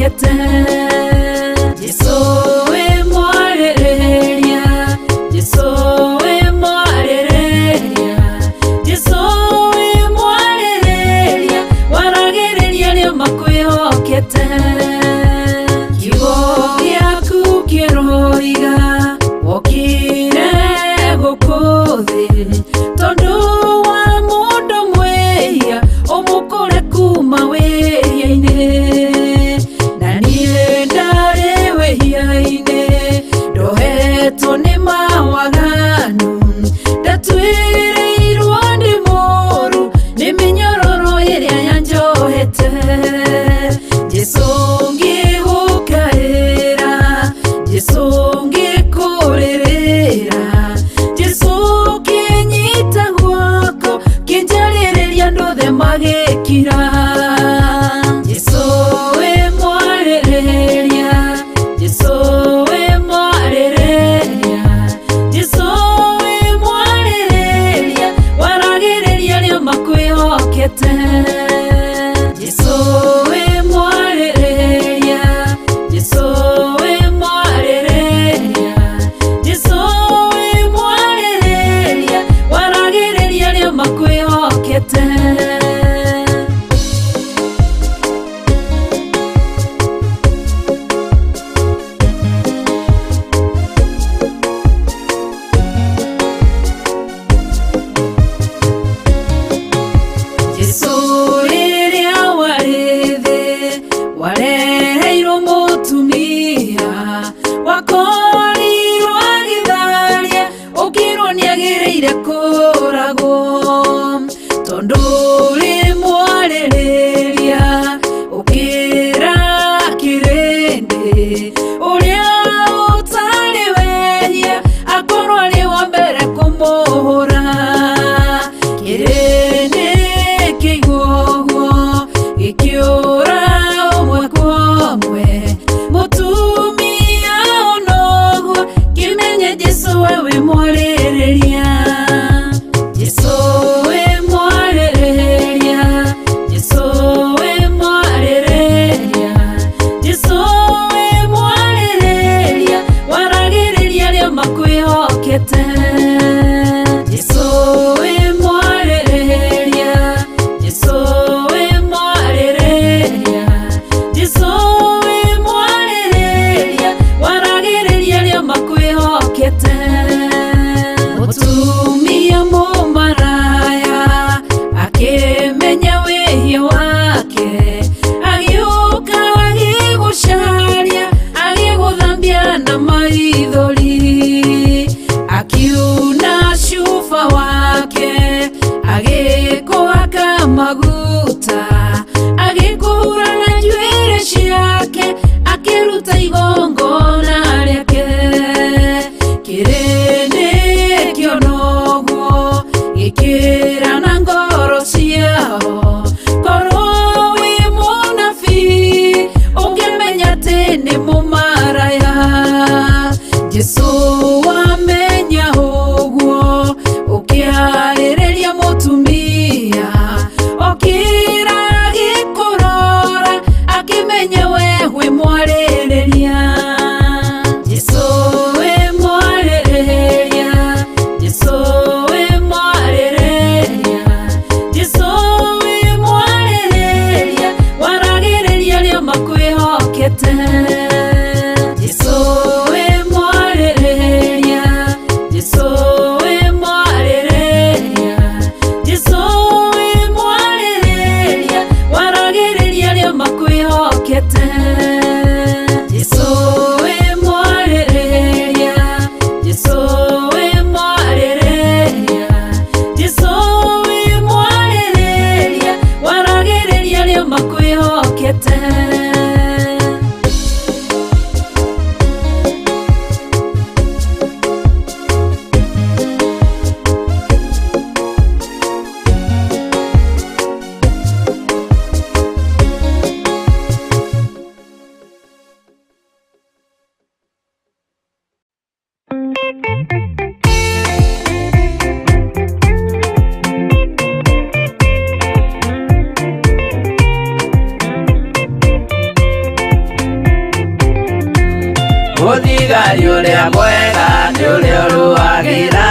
makwĩhokete. Jesũ wĩ mwarĩrĩria, Jesũ wĩ mwarĩrĩria, Jesũ wĩ mwarĩrĩria, waragĩrĩria arĩa makwĩhokete. Kiugo gĩaku kĩroiga wokire gũkũ thĩ tondũ wa mũndũ mwĩhia ũmũkũre kuma wĩhia-inĩ. Na niĩ ndarĩ wĩhia-inĩ ndohetwo nĩ mawaganu, ndatuĩrĩirwo nĩ mũũru nĩ mĩnyororo ĩrĩa yanjohete. Jesũ ngĩgũkaĩra, Jesũ ngĩkũrĩrĩra, Jesũ kĩnyita guoko kĩnjarĩrĩria andũ othe magĩkira. Jesũ wĩ mwarĩrĩria, Jesũ wĩ mwarĩrĩria, Jesũ wĩ mwarĩrĩria, waragĩrĩria arĩa makwĩhokete. Jesũ wĩ mwarĩrĩria, Jesũ wĩ mwarĩrĩria, Jesũ wĩ mwarĩrĩria, waragĩrĩria arĩa makwĩhokete. Jesũ rĩrĩa warĩ thĩ wareheirwo mũtumia wakorirwo agĩtharia ũkĩrwo nĩagĩrĩire kũragwo, tondũ ũrĩ mwarĩrĩria ũkĩra kĩrĩndĩ ũrĩa ũtarĩ wehia akorwo arĩ wa mbere kũmũhũra. Kĩrĩndĩ kĩigua ũguo gĩkĩũra ũmwe kwa ũmwe, mũtumia ona ũguo kĩmenye Jesũ we wĩ mwarĩrĩria. Jesũ wĩ mwarĩrĩria, Jesũ wĩ mwarĩrĩria, Jesũ wĩ mwarĩrĩria, waragĩrĩria arĩa makwĩhokete. Jesũ wĩ mwarĩrĩria, Jesũ wĩ mwarĩrĩria, Jesũ wĩ mwarĩrĩria, waragĩrĩria arĩa makwĩhokete. Mũtumia mũmaraya akĩmenya wĩhia wake, agĩũka agĩgũcaria, agĩgũthambia na maithori, akiuna cuba wake, agĩkũhaka maguta, agĩkũhura na njuĩrĩ ciake, akĩruta igongona rĩake. Kĩrĩndĩ kĩona ũguo gĩkĩra na ngoro ciao, korwo wĩ mũnabii ũngĩmenya atĩ nĩ mũmaraya. Jesũ wamenya ũguo ũkĩarĩrĩria mũtumia, okĩra agĩkũrora akĩmenya we wĩ mwarĩrĩria. Jesũ wĩ mwarĩrĩria, Jesũ wĩ mwarĩrĩria, Jesũ wĩ mwarĩrĩria, waragĩrĩria arĩa makwĩhokete. Jesũ wĩ mwarĩrĩria, Jesũ wĩ mwarĩrĩria, Jesũ wĩ mwarĩrĩria, waragĩrĩria arĩa makwĩhokete. Jesũ wĩ mwarĩrĩria, Jesũ wĩ mwarĩrĩria, Jesũ wĩ mwarĩrĩria, waragĩrĩria arĩa makwĩhokete. Mũthigari ũrĩa mwega nĩ ũrĩa ũrũagĩra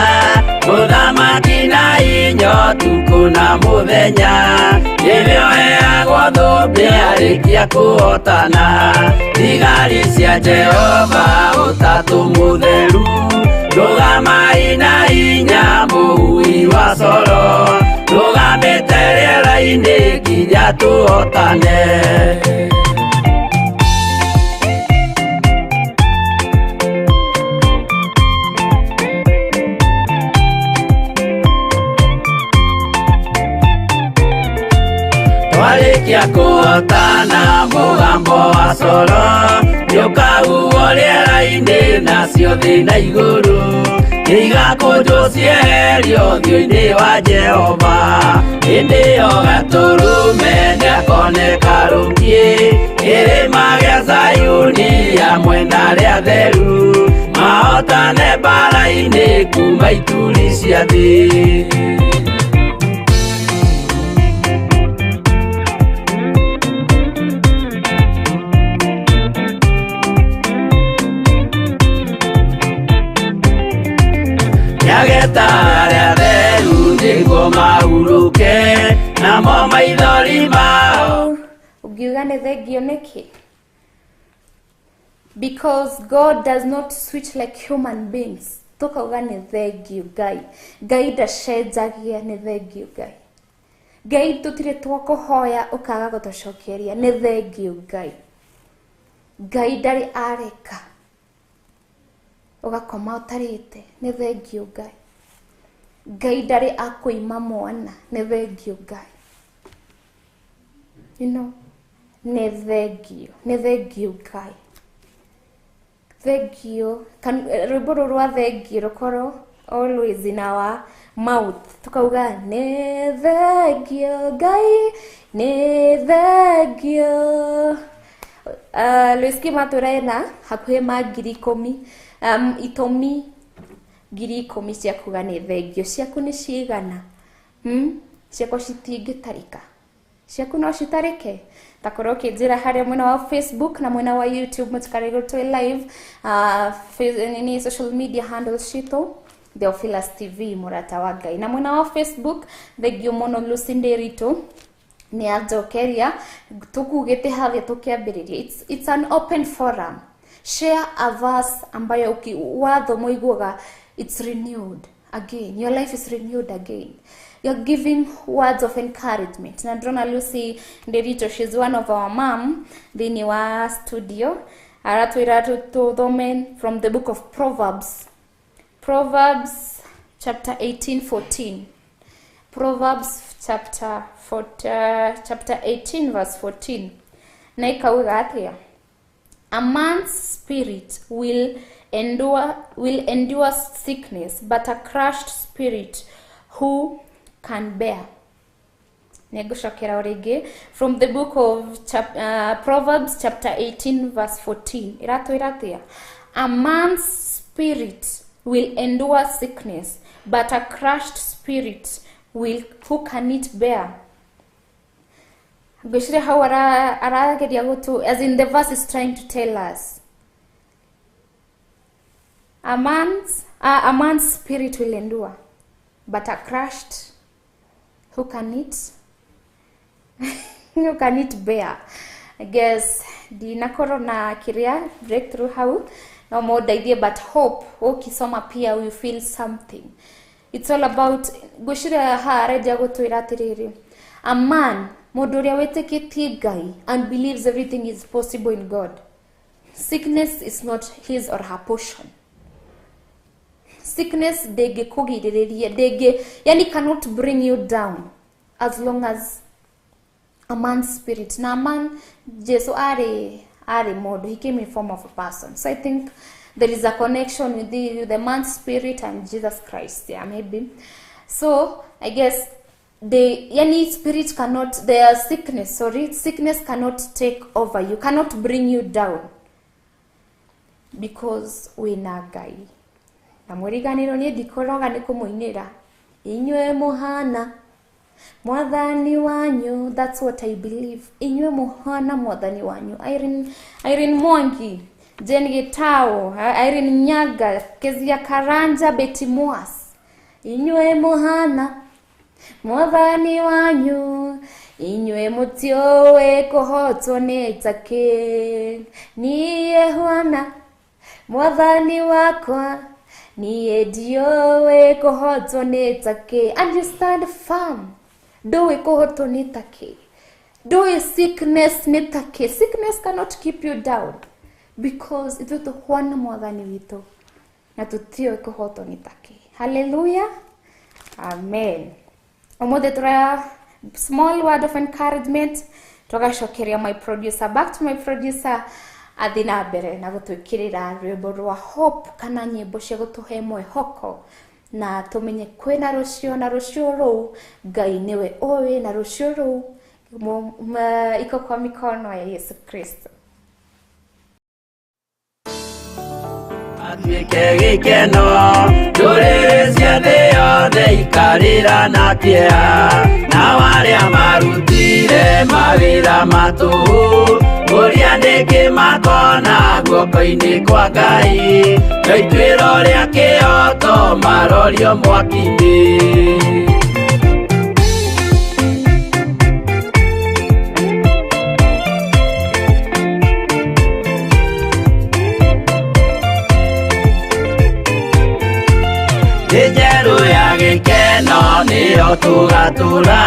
mũthamaki na inyo ũtukũ na mũthenya. Nĩwe ũheagwo thũmbĩ arĩkia kũhotana. Thigari cia Jehova ũtatũ mũtheru, rũgamai na hinya mũhui wa coro, rũgamĩte rĩera-inĩ nginya tũhotane. Twarĩkia kũhotana mũgambo wa coro nĩũkahuhwo rĩera-inĩ nacio thĩ na igũrũ nĩigakũnjwo cieherio ũthiũ-inĩ wa Jehova. Hĩndĩ ĩyo Gatũrũme nĩakoneka rũngiĩ kĩrĩma gĩa Zayuni hamwe na arĩa atheru, mahotane mbaara-inĩ kuma ituri cia thĩ. Nĩageta arĩa atheru nĩguo mahurũke namo maithori mao. Ũngiuga nĩ thengio nĩkĩ? Because God does not switch like human beings. Tukauga nĩ thengio Ngai. Ngai ndacenjagia, nĩ thengio Ngai. Ngai tũtirĩ twakũhoya ũkaga gũtũcokeria, nĩ thengio Ngai. Ngai ndarĩ areka ũgakoma ũtarĩte, nĩ thengio Ngai. Ngai ndarĩ akũima mwana, nĩ thengio Ngai. You know, nĩ thengio, nĩ thengio Ngai. Thengio, rwĩmbo rũrũ rwa thengio rũkorwo always in our mouth. Tukauga nĩ thengio Ngai, nĩ thengio. Luiski matwĩra ena hakuhĩ ma 10,000, itũmi 10,000 cia kuga nĩ thengio. Ciaku nĩ cigana? Ciakwa citingĩtarĩka. Ciaku no citarĩke. Takorwo ũkĩnjĩra harĩa mwena wa Facebook na mwena wa YouTube, mũtikarigwo twĩ live, nini social media handles citũ Theophilus TV mũrata wa Ngai. Na mwena wa Facebook thengio mũno Lucy Nderitu nĩ anjokeria tũkugĩte harĩa tũkĩambĩrĩria. It's an open forum. Share a verse ambayo wathoma ũiguaga it's renewed again. Your life is renewed again. You're giving words of encouragement. Na ndĩrona Lucy Nderitu, she's one of our mom thĩinĩ wa studio, aratwĩra tũthome from the book of Proverbs. Proverbs chapter 18:14. Proverbs chapter 18 verse 14. Na ikauga atĩa? A man's spirit will endure sickness, but a crushed spirit who can bear? Nĩngũcokera o rĩngĩ from the book of Proverbs chapter 18 verse 14. Ĩratwĩra atĩa? A man's spirit will endure sickness, but a crushed spirit who can it bear? Ngwĩciria hau arageria gũtũ, as in the verse is trying to tell us a man's spirit will endure, but a crushed, who can it who can it bear? I guess ndinakorwo na kiria breakthrough hau no mũndeithie, but hope ũkisoma pia you feel something. It's all about, ngwĩciria haha arendia gũtwĩra atĩrĩrĩ, a man, mũndũ ũrĩa wĩtĩkĩtie Ngai and believes everything is possible in God, sickness is not his or her portion. Sickness ndĩngĩkũgirĩrĩria, ndĩngĩ, yani cannot bring you down as long as a man's spirit. Na man, Jesu arĩ mũndũ, he came in form of a person. So I think there is a connection with the man's spirit and Jesus Christ, yeah, maybe. So I guess the spirit cannot, their sickness, sorry, sickness cannot take over you, cannot bring you down, because wĩna Ngai. Na mwĩriganĩrwo niĩ ndikoroga nĩ kũmũinĩra inyuĩ mũhana mwathani wanyu. That's what I believe. Inyuĩ mũhana mwathani wanyu. Irene Mwangi, Jane Gitau, Irene Nyaga, Kezia Karanja, Betty Moas. Inyuĩ mũhana mwathani wanyu, inyuĩ mũtiũĩ kũhotwo nĩ takĩ. Niĩ hwana mwathani wakwa, niĩ ndiũĩ kũhotwo nĩ takĩ. And you stand firm. Ndũĩ kũhotwo nĩ takĩ. Ndũĩ sickness nĩ takĩ. Sickness cannot keep you down because ithuĩ tũhwana mwathani witũ na tũtiũĩ kũhotwo nĩ takĩ. Hallelujah. Amen. Ũmũthĩ tũra small word of encouragement, tũgacokeria my producer, back to my producer athi na mbere na gũtwĩkĩrĩra rwĩmbo rwa hope kana nyĩmbo cia gũtũhe mwĩhoko na tũmenye kwĩna rũciũ, na rũciũ rũu Ngai nĩwe ũĩ, na rũciũ rũu iko kwa mikono ya Yesu Kristo. Atuĩke gĩkeno, ndũrĩrĩ cia thĩ yothe ikarĩra na kĩeha, nao arĩa marutire mawĩra matũhũ, ũrĩa nĩkĩ makona guoko-inĩ kwa Ngai, no ituĩro rĩa kĩoto marorio mwaki-inĩ. Njeru ya gĩkeno nĩyo tũgatũra,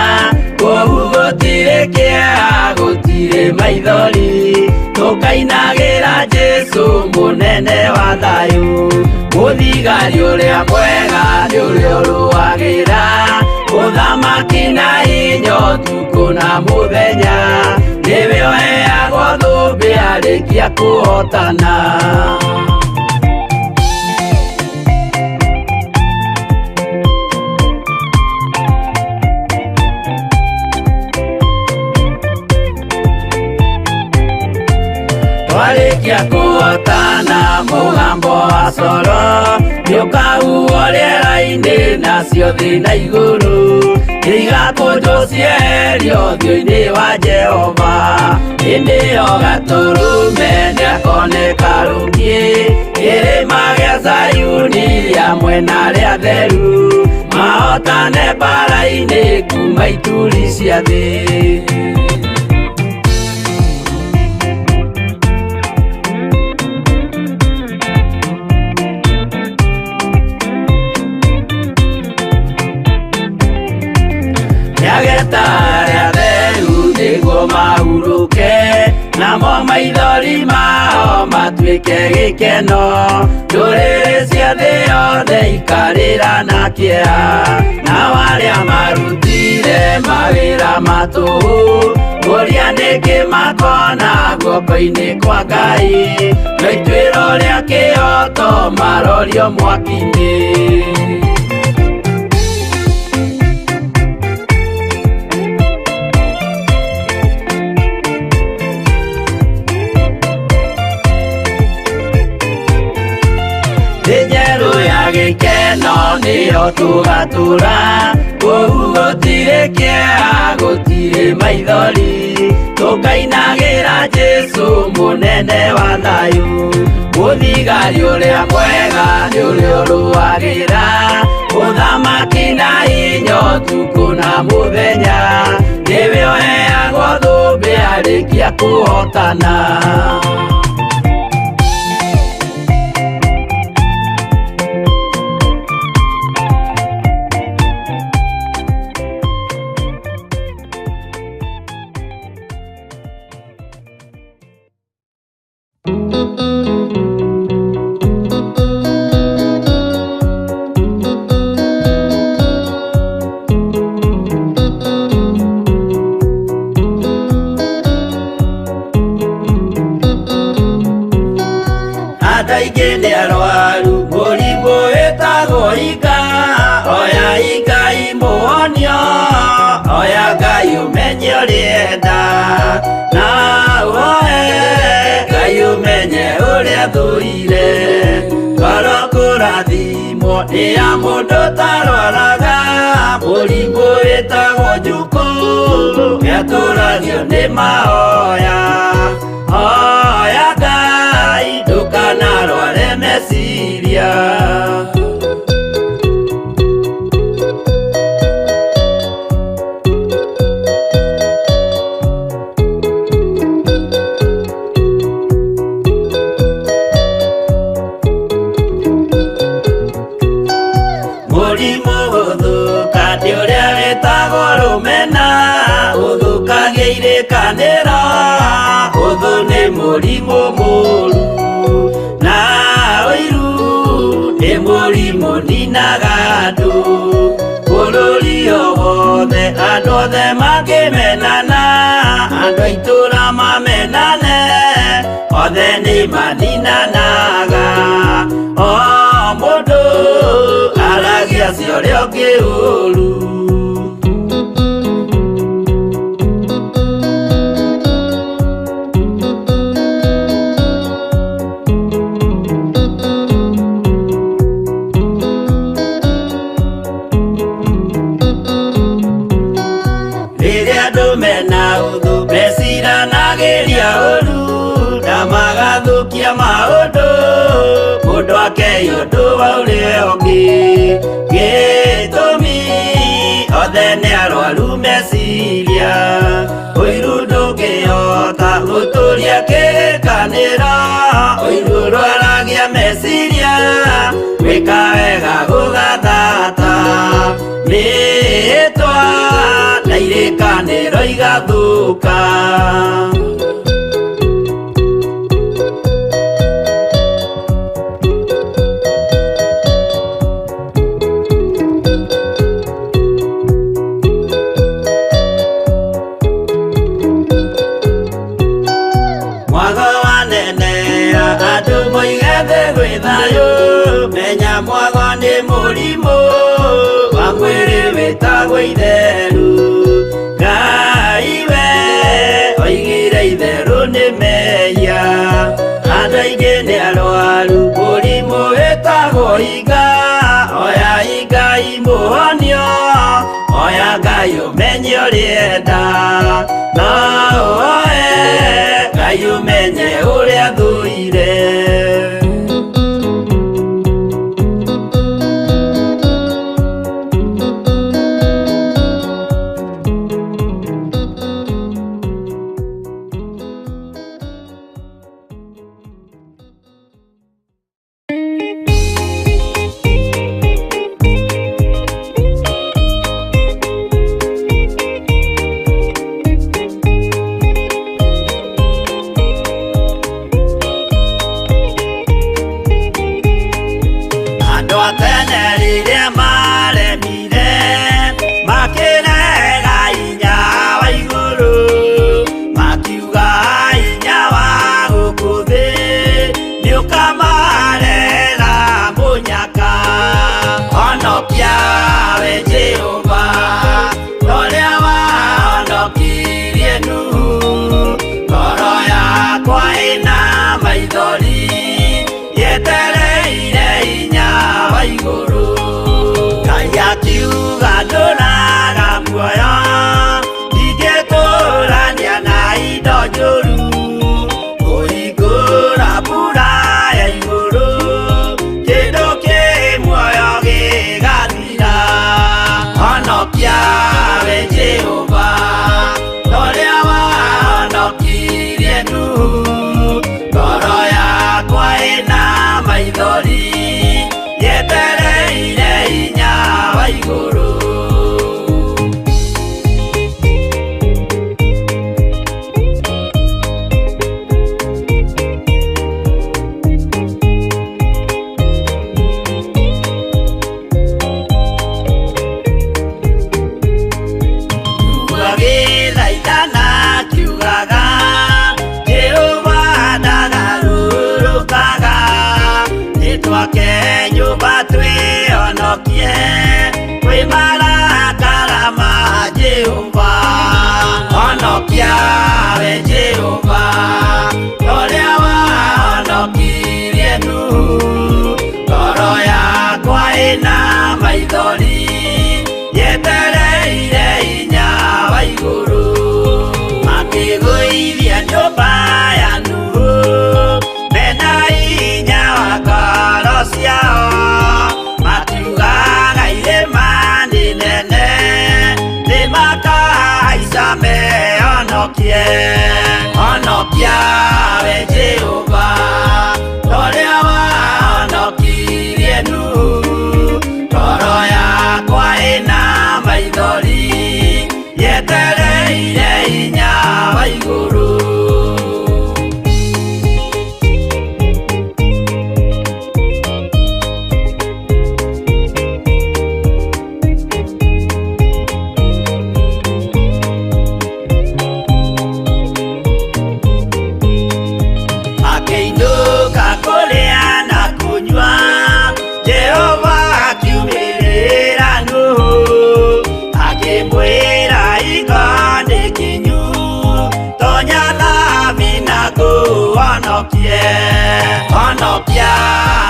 kũu gũtirĩ kĩeha, gũtirĩ maithori, tũkainagĩra Jesũ mũnene wa thayũ. Mũthigari ũrĩa mwega nĩ ũrĩa ũrũagĩra ũthamaki na hinya ũtukũ na mũthenya, nĩwe ũheagwo thũmbĩ arĩkia kũhotana. Twarĩkia kũhotana mũgambo wa coro nĩũkahuhwo rĩera-inĩ, nacio thĩ na igũrũ igakũnjwo cieherio ũthiũ-inĩ wa Jehova. Hĩndĩ ĩyo Gatũrũme nĩakoneka rũngĩ kĩrĩma gĩa Zayuni hamwe na arĩa atheru, mahotane mbara-inĩ kuma ituri cia thĩ. Nĩageta arĩa atheru nĩguo mahurũke, namo maithori mao matuĩke gĩkeno. Ndũrĩrĩ cia thĩ yothe ikarĩra na kĩeha, nao arĩa marutire mawĩra matũhũ, ũrĩa nĩkĩ makona guoko-inĩ kwa Ngai, no ituĩro rĩa kĩoto marorio mwaki-inĩ. Njeru ya gĩkeno nĩyo tũgatũra, kũu gũtirĩ kĩeha, gũtirĩ maithori, tũkainagĩra Jesũ mũnene wa thayũ. Mũthigari ũrĩa mwega nĩ ũrĩa ũrũagĩra ũthamaki na hinya ũtukũ na mũthenya, nĩwe ũheagwo thũmbĩ arĩkia kũhotana. Andũ aingĩ nĩ arwaru mũrimũ wĩtagwo ika, oya Ngai mũhonio, oya Ngai ũmenye ũrĩa enda, na ũhoe Ngai ũmenye ũrĩa thũire. Ngoro kũrathimwo nĩ ya mũndũ ũtarwaraga, mũrimũ wĩtagwo njukũ, nĩatũragio nĩ mahoya. Hoya Ngai Irĩkanĩro ũthũ nĩ mũrimũ mũru na ũiru nĩ mũrimũ ninaga andũ bũrũri o wothe andũ othe makĩmenana andũ a itũũra mamenane othe nĩ maninanaga o mũndũ aragia cia ũrĩa ũngĩ ũru. Rĩrĩa andũ mena ũthũ meciranagĩria ũru na magathũkia maũndũ mũndũ akei ũndũ wa ũrĩa ũngĩ gĩtũmi othe nĩ arwaru meciria ũiru ndũngĩhota gũtũria kĩrĩkanĩro ũiru ũrwaragia meciria gwĩka wega gũgathata mĩĩtwa na irĩkanĩro igathũka. Mwago wanenea andũ moige thĩ gwĩ thayũ menya mwago nĩ mũrimũ wa mwĩrĩ wĩtagwo itheru Ngai we oigire itherũ nĩ mehia andũ aingĩ nĩ arwaru mũrimũ wĩtagwo iga oya Ngai mũhonio oya Ngai ũmenye ũrĩenda no ũoe Ngai ũmenye ũrĩa thũire. Andũ a tene rĩrĩa maremire makĩrega hinya wa igũrũ makiuga hinya wa gũkũ thĩ nĩũkamarehera mũnyaka honokia we Jehova ũrĩa wahonokirie Nuhu ngoro yakwa ĩna maithori yetereire hinya wa igũrũ Ngai akiuga ndũraga muoyo ndingĩtũrania na indo njũru kũhingũra mbura ya igũrũ kĩndũ kĩ muoyo gĩgathira honokia we Jehova ũrĩa wahonokirie Nuhu ngoro yakwa ĩna maithori yetereire hinya wa igũrũ. Agĩthaithana akiugaga Jehova ndagarũrũkaga nĩtwake nyũmba twĩhonokie kwĩ marakara ma Jehova honokia we Jehova ũrĩa wahonokirie Nuhu ngoro yakwa ĩna maithori yetereire hinya wa igũrũ makĩgũithia nyũmba ya Nuhu mena hinya wa ngoro ciao makiugaga irĩma nĩ nene nĩmakahaica mehonokie honokia we Jehova ũrĩa wahonokirie Nuhu ngoro yakwa ĩna maithori yetereire hinya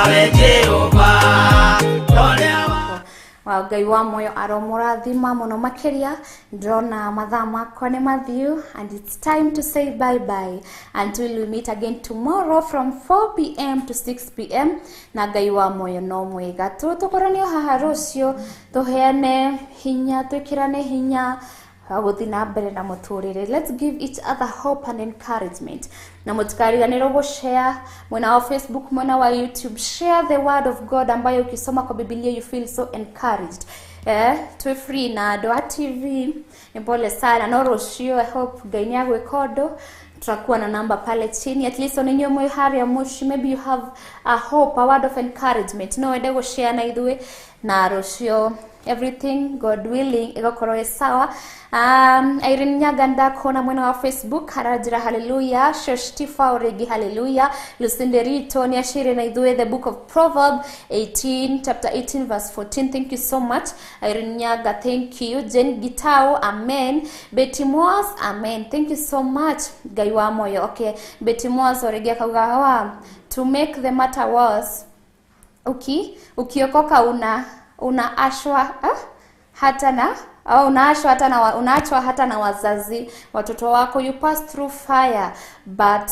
we Jehova torĩa Wa Ngai wa moyo aromũrathima mũno makĩria. Ndĩrona mathaa makwa nĩ mathiu, and it's time to say bye bye until we meet again tomorrow from 4 p.m. to 6 p.m. Na Ngai wa moyo no mwega tu. Tũkoranio haha rũciũ, tũheane hinya, twĩkĩrane hinya wa gũthiĩ na mbere na mũtũrĩre. Let's give each other hope and encouragement. Na mũtikariganĩrwo gũshare mwena wa Facebook, mwena wa YouTube. Share the word of God ambayo ukisoma kwa Biblia you feel so encouraged. Twĩ free na andũ a TV nĩ pole sana, no rũciũ I hope Ngai nĩ agwĩka ũndũ. Tutakuwa na namba pale chini. At least ona inyuĩ mwĩ harĩa mũciĩ, maybe you have a hope, a word of encouragement, no wende gũshare na ithuĩ. Na rũciũ, everything God willing, ĩgakorwo ĩ sawa. Irene Nyaga ndakona mwena wa Facebook aranjĩra haleluya. Shoshtifa rĩngĩ haleluya. Lucinda Rito nĩ acire na ithuĩ the book of Proverb 18, chapter 18 verse 14. Thank you so much, Irene Nyaga, thank you. Jane Gitau, amen. Betty Moas, amen, thank you so much. Ngai wa moyo. Okay, Betty Moas orĩngĩ akauga wa to make the matter worse, ukiokoka unaashwa hata na au unaachwa hata na unaachwa hata na wazazi, watoto wako. You pass through fire, but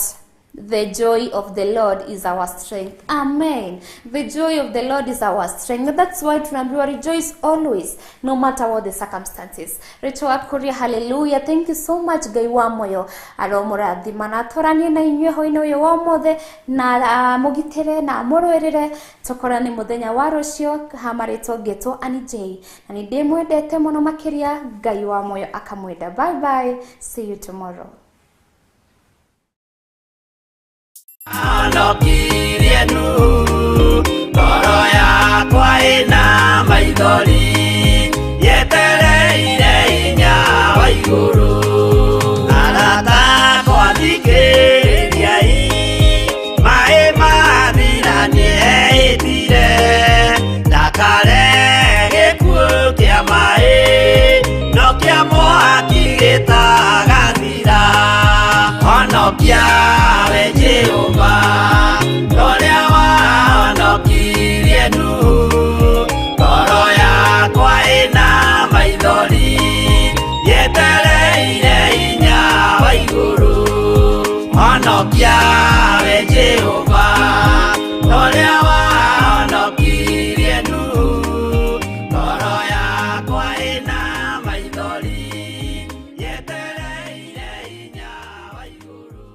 the joy of the Lord is our strength. Amen. The joy of the Lord is our strength. That's why tunaambiwa rejoice always, no matter what the circumstances. Rachel Akuria, hallelujah. Thank you so much. Ngai wa moyo aromũrathima na atũranie na inyuĩ hwaĩ-inĩ ũyũ wa ũmũthĩ, na mũgitĩre na amũrũĩrĩre. Tũkorane mũthenya wa rũciũ. Hamarĩtwo ngĩtwo Annie J, na nĩ ndĩmwendete mũno makĩria. Ngai wa moyo akamwenda. Bye bye, see you tomorrow. Honokirie Nuhu, ngoro yakwa ĩna maithori yetereire hinya wa igũrũ. Arata akwa, thikĩrĩriai, maĩ mathira nĩehĩtire ndakare gĩkuũ kĩa maĩ no kĩa mwaki gĩtagathira. Honokia we Jehova torĩa wahonokirie Nuhu, ngoro yakwa ĩna maithori yetereire hinya wa igũrũ. Honokia we Jehova torĩa wahonokirie Nuhu, ngoro yakwa ĩna maithori yetereire hinya wa igũrũ.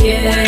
Niĩ.